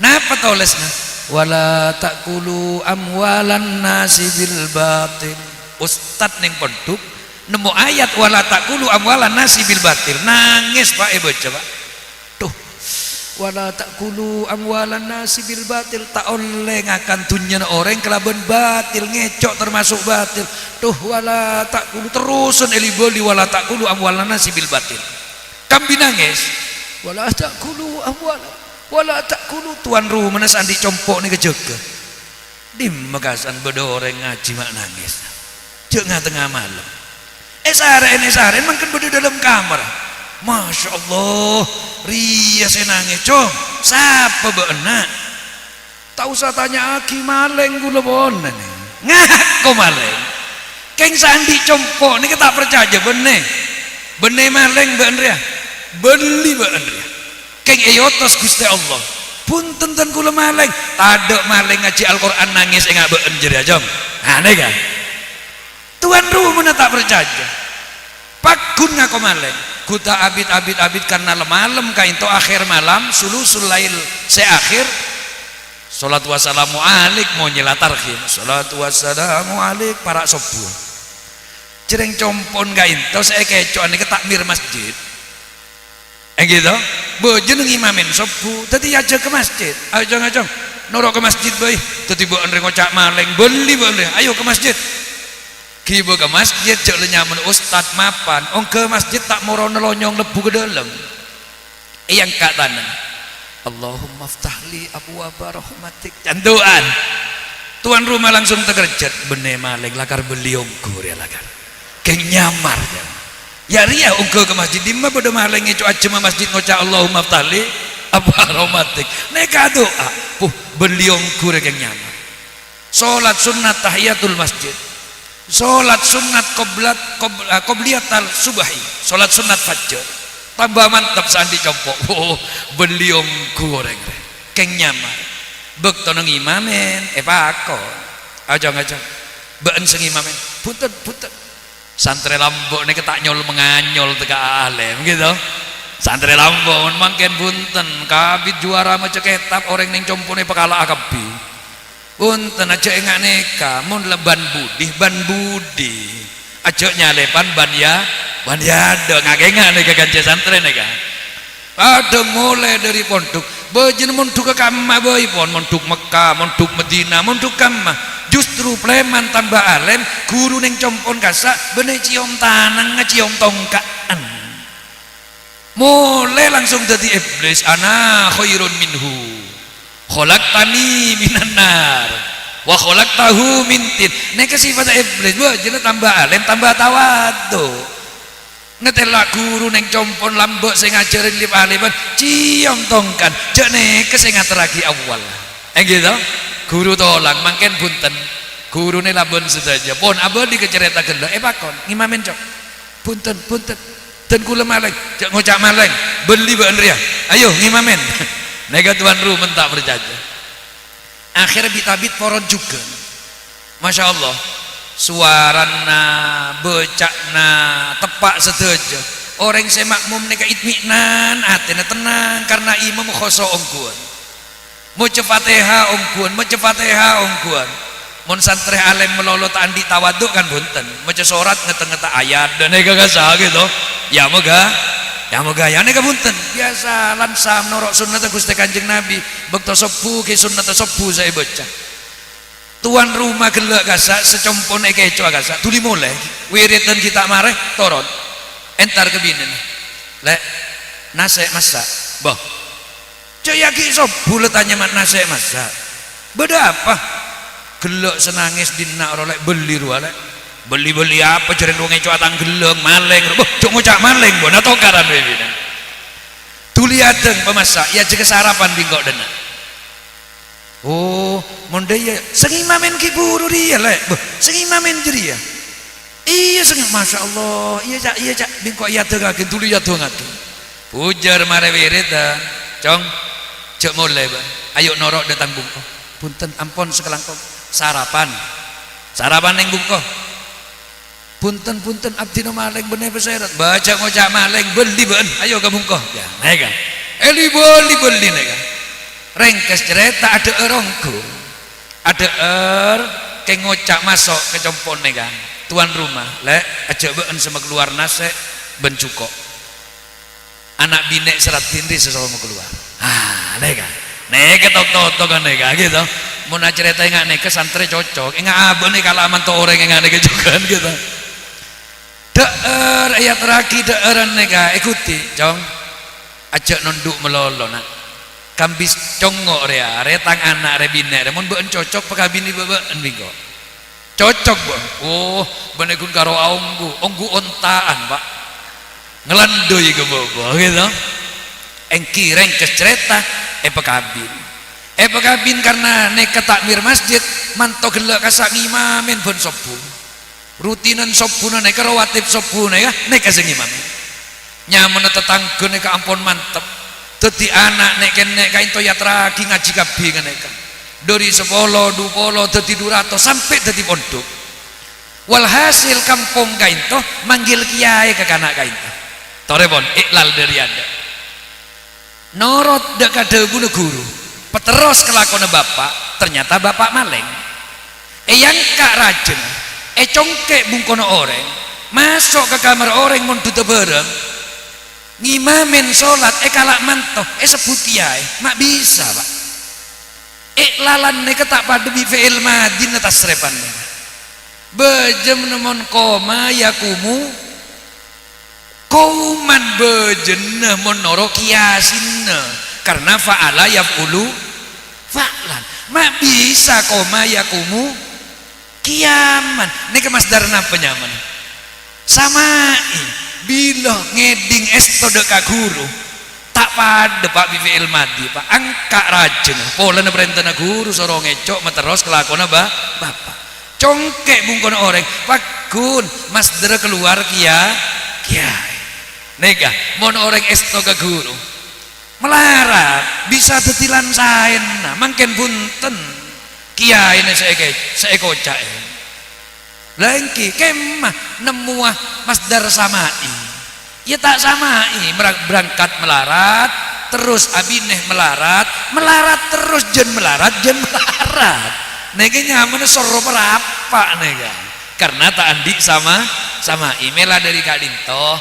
Napa tolèsanna? "Wala ta'kulu amwalan nasi bil batil." Ustad neng pondhuk nemmo ayat, "Wala ta'kulu amwalan nasi bil batil." Nangès, Pak, èbâca, Pak. Duh, "Wala ta'kulu amwalan nasi bil batil." Ta' ollè ngakan dhunnyana orèng kalabân batil, ngèco' termasuk batil. Duh, "Wala ta'kulu," terrosan èli-bâli, "Wala ta'kulu amwalan nasi bil batil." Kambi nangès. "Wala ta'kulu amwala, wala ta'kulu," tuan rumana sè andi' compo' nèka jâgâ. Dimma kasan bâdâ orèng ngajhi ma' nangès. Jhâ' nga-tengnga malem. Èsarè'è, èsarè'è, mangkèn bâdâ dâlem kamar. Masya Allah, rèya sè nangès, "Cong, sapa bâ'na?" "Ta' osa tanya'aghi, malèng kaulâ pon." Ngako malèng. Kèng sè andi' compo' nèka ta' parcajâ, "Bânnè. Bânnè malèng bâ'na rèya. Bâlli bâ'na rèya." Kèng èotos Ghustè Allah. "Bhunten, dân kaulâ malèng." Tadâ' malèng ngajhi Al-Qur'an nangès ènga' bâ'na jârèya, Cong. Anèh, kan? Tuan rumana ta' parcajâ. Pagghun ngako malèng. Ghuta abit, abit, abit, karna la-, malem kaènto akhir malam, sulusul lail sè akhir. Sholatu wassalamu alaik, monyè la tarhim. Sholatu wassalamu alaik, para' sobbhu. Jhâreng compo'na kaènto sè èkèco'a nèka takmir masjid. Èngghi to? Bâjâna ngimamèn sobbhu, dhâddhi ajhâk ka masjid. "Ayo, Cong, ayo, Cong, noro' ka masjid bhâi." Dhâddhi bâ'na rè ngoca' malèng, "Bâlli bâ'na rè, ayo ka masjid." Ghibâ ka masjid, jhâ' la nyamana ustad mapan, ongghâ masjid ta' moro nalonyong lebbhu ka dâlem. Èangka' tanang. "Allahumma ftah li abwaba rahmatik." Can du'an. Tuan rumah langsung takerjhât, "Bânnè malèng, lakar bâlli ongghu rèya lakar." Kèng nyamar, ya. Ya rèya ongghâ ka masjid, dimma bâdâ malèng ngèco' ajhâmma masjid ngoca', "Allahumma ftah li abwaba rahmatik." Nèka du'a, puh, bâlli ongghu rè kèng nyamar. Sholat sunnat tahiyatul masjid. Sholat sunnat qoblat, qob-, eh, qobliyatal subahi. Sholat sunnat fajr. Tamba mantep sè andi' compo'. Wo, bâlli ongghu orèng rè. Kèng nyamar. Bâktona ngimamèn, èpakon. Ajhâng, ajhâng. Bâ'na sè ngimamèn. Bhunten, bhunten. Santrè lambâ' nèka ta' nyol-manganyol tèka alèm, gitu. Santrè lambâ' mon mangkèn bhunten, kabit juwara maca kètab, orèng neng compo'na èpakala'a kabbhi. Bhunten, ajhâ' ènga' nèka, mon la bân budi, bân budi. Ajhâ' nyalèpan bân ya, bân yadâ, ngakènga nèka kancè santrè nèka. Padâ molaè dâri pondhuk. Bâjâna mondhughâ kamma bhâi pon, mondhuk Mekkah, mondhuk Madinah, mondhuk kamma. Justru plèman tamba alèm, ghuru neng compo'na kassa', bânnè cèyom tanangnga, cèyom tongka'an. Molaè langsung dhâddhi iblis, "Ana khairun minhu, khalaqtani minan nar, wa khalaqtahu min tin." Nèka sifatta iblis, bâjâna tamba alèm, tamba tawadhu. Ngatèla' ghuru neng compo'na lambâ' sè ngajhâri lip-alipan, cèyom tongka'an, jhâ' nèka sè ngaterraghi awwal. Èngghi to? Ghuru tolang, mangkèn bhunten. Ghuruna labân sadhâjâ. Pon abâli ka carèta ghellâ', èpakon, "Ngimamèn, Cong?" "Bhunten, bhunten. Dân kaulâ malèng." "Jhâ' ngoca' malèng. Bâlli bâ'na rèya. Ayo, ngimamèn." Nèka tuan rumah ta' parcajâ. Akhèrra bit-abit poron jhughân. Masya Allah. Sowarana, bâca'na, teppa' sadhâjâ. Orèng sè ma'mum nèka itmi'nan, atèna tennang karna imam khosyo' ongghuwân. Maca Fatihah ongghuwân, maca Fatihah ongghuwân. Mon santrè alèm malolo ta' andi' tawadhu' kan bhunten. Maca sorat ngèta-ngèta ayat, dan nèka kasa gitu. Ya moga, ya moga, ya nèka bhunten. Biyasa langsam noro' sunnata Ghustè Kanjeng Nabi. Bâkto sobbhu ghi' sunnata sobbhu sè èbâca. Tuan roma ghellâ' kasa', sacompon èkèco'a kasa', dhuli molè. Wiridan ghi' ta' marè, toron. Entar ka binèna. "Lè', nasè' massa'." "Bâh. Jâ' ya ghi' sobbhu la tanya ma' nasè' massa'. Bâdâ apa?" "Ghellâ' sè nangès dinna' rowa, Lè', bellè rowa, Lè'." "Bellè-bellè apa? Jhâreng rowa ngèco'a tang ghellâng, malèng rowa." "Bâh, jhâ' ngoca' malèng, bâh, na tokaran bibina." Dhuli adâng pamassa', ya jâgâ sarapan bi' engko' dânna'. "Oh, mon dâ' iyâ, sè ngimamèn ghi' buru rèya, Lè'." "Bâh, sè ngimamèn jârèya?" "Iyâ, sè ngi-, masya Allah, iyâ, Ca', iyâ, Ca', bi' engko' èadângngaghi, dhuli èadângngaghi." Bujâr marè wiridan, "Cong, jhâ' molè, bâ'. Ayo noro' dâ' tang bungko." "Bhunten, ampon sakalangkong." "Sarapan. Sarapan neng bungko." "Bhunten, bhunten, abdhina malèng bânnè pasèra." "Bâ, jhâ' ngoca' malèng, bellè bâ'na, ayo ka bungko." Ya, nèka. Èli-bellè, bellè nèka. Rèngkès carèta, adhâ'âr ongghu. Adhâ'âr, kèng ngoca' maso' ka compo'na nèka. "Tuan roma, Lè', ajâ' bâ'na sè makalowar nasè' bân jhuko'. Ana' binè' sè raddhin rè sè soro makalowar." Ah, nèka. Nèka tok-totok kan nèka, gitu. Mon acarèta ènga' nèka santrè cocok, ènga' abâ' nèka la manto orèng ènga' nèka jhughân, gitu. Dhâ'âr, èyaterraghi dhâ'ârân nèka, èghudhi, "Cong, ajâ' nondhu' malolo, Na'. Kambis congngo' rèya, rè tang ana' rè binè' rè, mon bâ'na cocok, pakabinè bâ-, bâ'na bi' engko'." "Cocok, Bâ." "Oh, bânnè ghun karo aongghu, ongghu onta'an, Pa'. Ngalandhuy ka bâbâ, gitu." Èngghi rèngkès carèta, èpakabin. Èpakabin karna nèka takmir masjid, manto ghellâ' kasa' ngimamèn bân sobbhu. Rutinan sobbhuna nèka, rawatib sobbhu nèka, nèka sè ngimamèn. Nyamana tatangghâ nèka ampon mantep. Dhâddhi ana' nè'-kènè' ka'ènto èyaterraghi ngajhi kabbhi nganèka. Dhâri sapolo, dupolo, dhâddhi du ratos, sampè' dhâddhi pondhuk. Walhasil, kampong ka'ènto manggil kèyaè ka kana' ka'ènto. Torèpon, iklal dhâri adâ'. Norot dâ' ka dhâbuna ghuru, paterros kalakona bapa', ternyata bapa' malèng. Èangka' rajâna, ècongkè' bungkona orèng, maso' ka kamar orèng mondhuta bhârâng, ngimamèn solat èkala' manto, èsebbhut kèyaè, ma' bisa, Pa'. Iklalan nèka ta' padâ bi' fi'il madina tasrèfan nèka. Bâjâmna mon qoma yaqumu, qauman bâjâna mon noro' qiyasinna, karna fa'ala yaf'ulu fa'lan. Ma' bisa qoma yaqumu qiyaman. Nèka masdar napa nyamana? Sama'i. Bilâ ngèdhing èsto dâ' ka ghuru. Ta' padâ, Pa', bi' fi'il madhi, Pa'. Angka' rajâna. Polana parèntana ghuru soro ngèco' materros kalakona ba-, bapa'. Congkè' bungkona orèng, paggun, masdar kalowar kèya-, kèyaè. Nèka, mon orèng èsto ka ghuru. Malarat, bisa dhâddhi lan-saènna, mangkèn bhunten. Kèyaèna sè èkè-, sè èkoca'è. La èngghi, kemma nemmowa masdar sama'i. Iyâ ta' sama'i, mera-, berangkat malarat, terros abinè malarat, malarat terros jân malarat, jân malarat. Nèka nyamana soro parapa nèka. Karna ta' andi' sama, sama'i. Mèla dhâri ka'dinto,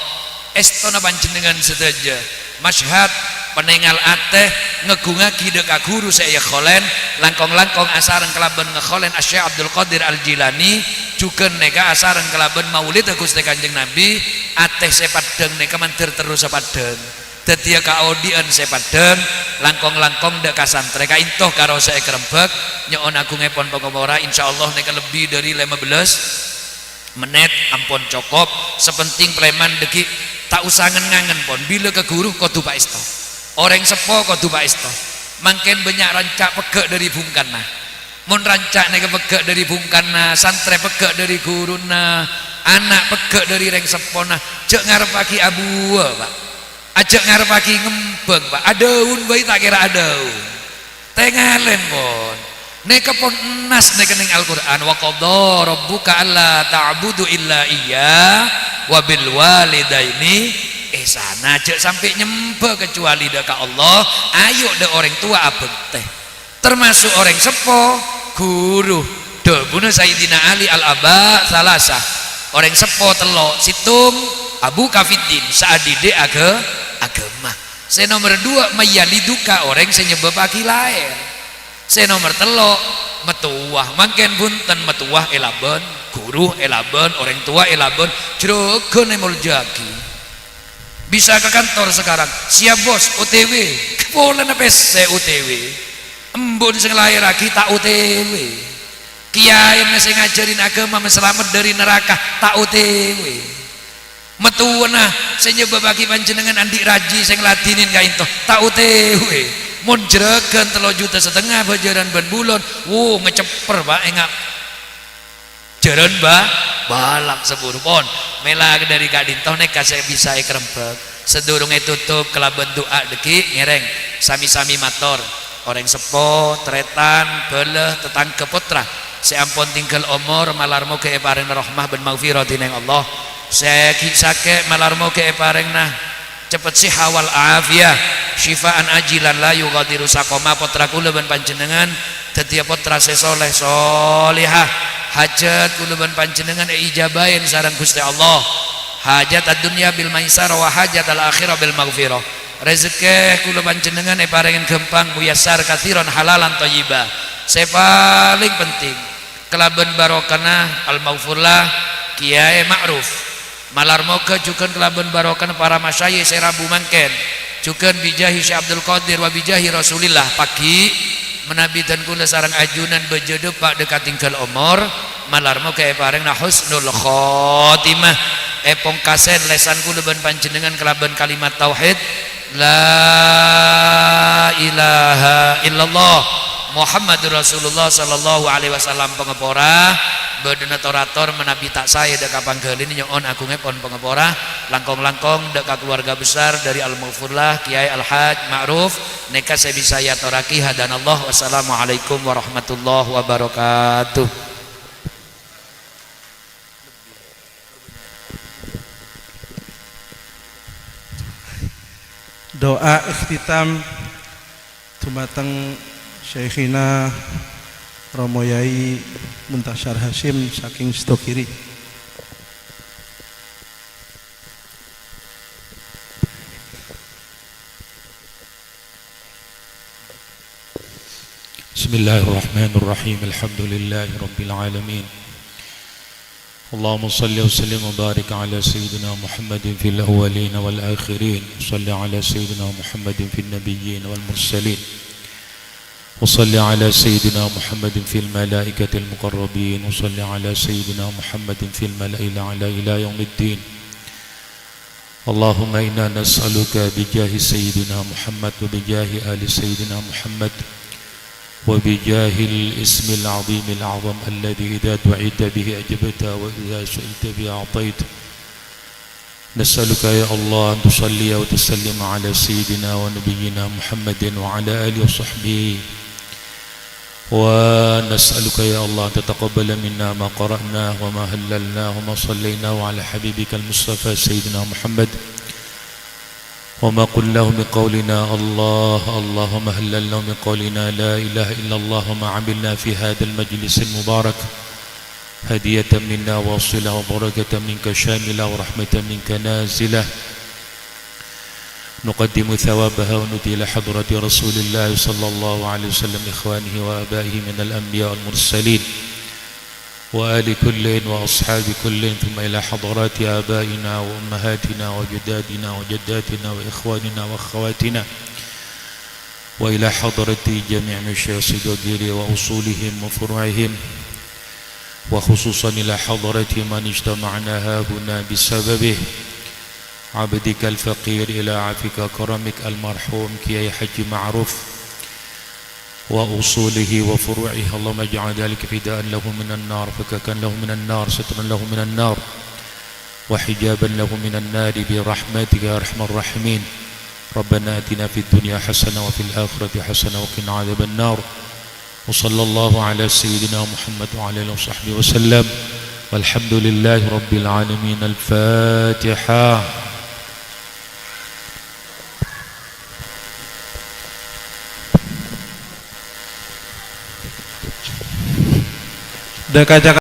èstona panjhennengngan sadhâjâ. Masyhad, panèngal atè, ngagungngaghi dâ' ka ghuru sè èkholèn, langkong-langkong asareng kalabân ngakholèn Asy-Syaikh Abdul Qadir Al-Jilani, jhughân nèka asareng kalabân maulidda Ghustè Kanjeng Nabi, atè sè paddhâng nèka mandhâr terrosa paddhâng. Dhâddhiyâ kaodi'ân sè paddhâng, langkong-langkong dâ' ka santrè ka'dinto karo sè èkarembhâk, nyo'on agungngèpon pangopora, insyaallah nèka lebbi dhâri lèma bellâs. Mennèt ampon cokop, sè pentèng palèman dhâggi' ta' osa ngen-ngangen pon, bilâ ka ghuru kodhu paèsto. Orèng seppo kodhu paèsto. Mangkèn bânnya' ranca' pegghâ' dhâri bhungkana. Mon ranca' nèka pegghâ' dhâri bhungkana, santrè pegghâ' dhâri ghuruna, ana' pegghâ' dhâri rèng seppona, jhâ' ngarebbhâghi abuwâ, Pa'. Ajhâ' ngarebbhâghi ngembhâng, Pa'. Adhâun bhâi ta' kèra adhâun. Tèngalèn, pon. Nèka pon nas nèka neng Al-Qur'an, "Wa qadha rabbuka alla ta'budu illa iyyah wa bil walidaini ihsana." Jhâ' sampè' nyembâ kacuali dâ' ka Allah, ayo dâ' orèng towa abhâktè. Tamaso' orèng seppo, ghuru. Dhâbuna Sayyidina Ali, "Al-aba tsalasa." Orèng seppo tello', sèttong, "Abuka fiddin," saadidik aga-, agama. Sè nomer duwâ', "Man yaliduka," orèng sè nyembhâ'aghi laèr. Sè nomer tello', mattowa. Mangkèn bhunten, mattowa èlabân, ghuru èlabân, orèng towa èlabân, jhurâghân èmoljâ'aghi. Bisa ke kantor sekarang, "Siap, Bos, O T W." Polana pèssè O T W. Embu'na sè ngalaèrraghi ta' O T W. Kiyaèna sè ngajhârin agama mè' salamet dâri naraka ta' O T W. Mattowana sè nyembhâ'aghi panjhennengngan andi' rajhi sè ngladhinin ka'ènto ta' O T W. Mon jhurâghân tello juta satengnga bhâjârân bân bulân, wo, ngacepper, Pa', enga'. Jhârân, Pa', bâlâk sabhuru pon. Mèla dâri ka'dinto nèka sè bisa èkarembhâk. Sadurungè totop kalabân du'a dhâggi' ngèrèng, sami-sami mator. Orèng seppo, tarètan, bhâlâ, tatangghâ, pottra sè ampon tinggal omor, malar moghâ èparèngana rahmah bân maghfirah dhinèng Allah. Sè ghi' sakè', malar moghâ èparèngana cepet sèhat wal afiyah, syifaan ajilan la yughadiru saqama. Pottra kaulâ bân panjhennengngan dhâddhiyâ pottra sè soleh solehah. Hajat kaulâ bân panjhennengngan èijabahè sareng Ghustè Allah. Hajat ad-dunya bil maisarah wa hajat al-akhirah bil maghfirah. Rejhekkè kaulâ panjhennengngan èparèngè ghâmpang, muyassar, katsiran, halalan, thayyiba. Sè palèng penting, kalabân barokana al-maghfurlah Kiyaè Ma'ruf. Malar moghâ jhughân kalabân barokana para masyayikh sè rabu mangkèn, jhughân bijahi Syekh Abdul Qadir wa bijahi Rasulillah, paghi' manabi dân kaulâ sareng ajunan bâjâ dâpa' dâ' katinggal omor, malar moghâ èparèngana husnul khotimah. Èpongkasèn lèsan kaulâ bân panjhennengngan kalabân kalimat tauhid, "La ilaha illallah Muhammadur Rasulullah sallallahu alaihi wasallam." Pangapora, bâdâna tor-ator manabi ta' saè dâ' ka pangghâlina, nyo'on agungngèpon pangapora, langkong-langkong dâ' ka keluarga besar dâri Al-Maghfurlah, Kiyaè Al-Haj Ma'ruf, nèka sè bisa èyatorraghi. Hadanallah, wassalamualaikum warahmatullahi wabarakatuh. Doa ikhtitam dhumateng Syaikhina Romo Yai Muntasyar Hasyim saking Sidogiri. Bismillahirrahmanirrahim. Alhamdulillahirabbil alamin. Allahumma shalli wa sallim wa barik ala sayyidina Muhammadin fil awwalin wal akhirin. Shalli ala sayyidina Muhammadin fin nabiyyin wal mursalin. Wa shalli ala sayyidina Muhammadin fil malaikatil muqarrabin. Wa shalli ala sayyidina Muhammadin fil mala'il a'la ila yaumiddin. Allahumma inna nas'aluka bijahi Sayyidina Muhammad wa bijahi ali Sayyidina Muhammad wa bijahil ismil azimil azam alladhi idza du'ita bihi ajabta wa idza su'ilta bihi a'taita. Nas'aluka ya Allah an tusalli wa tusallim ala Sayyidina wa Nabiyyina Muhammadin wa ala alihi wa sahbihi. Wa nas'aluka ya Allah an tataqabbala minna ma qara'na wa ma hallalna wa ma sallayna wa ala habibikal Mustafa Sayyidina Muhammad wa ma qulnahu min qawlina Allah, Allah, wa ma hallalnahu min qawlina la ilaha illallah wa ma amilna fi hadzal majlisil mubarak hadiyatan minna wasilah wa barakatan minka syamilah wa rahmatan minka nazilah. نقدم ثوابها ونؤدي إلى حضرة رسول الله صلى الله عليه وسلم إخوانه وآبائه من الأنبياء والمرسلين وآل كل وأصحاب كل ثم إلى حضرات آبائنا وأمهاتنا وأجدادنا وجداتنا وإخواننا وأخواتنا وإلى حضرة جميع مشايخ الصدوقيري وأصولهم وفروعهم وخصوصا إلى حضرة من اجتمعنا هاهنا بسببه عبدك الفقير إلى عفوك وكرمك المرحوم كياي حاج معروف وأصوله وفروعه. اللهم اجعل ذلك فداء له من النار، فكاكا له من النار، سترا له من النار، وحجابا له من النار برحمتك يا أرحم الراحمين. ربنا آتنا في الدنيا حسنة وفي الآخرة حسنة وقنا عذاب النار. وصلى الله على سيدنا محمد وعلى آله وصحبه وسلم. والحمد لله رب العالمين. الفاتحة. Dâ' kaca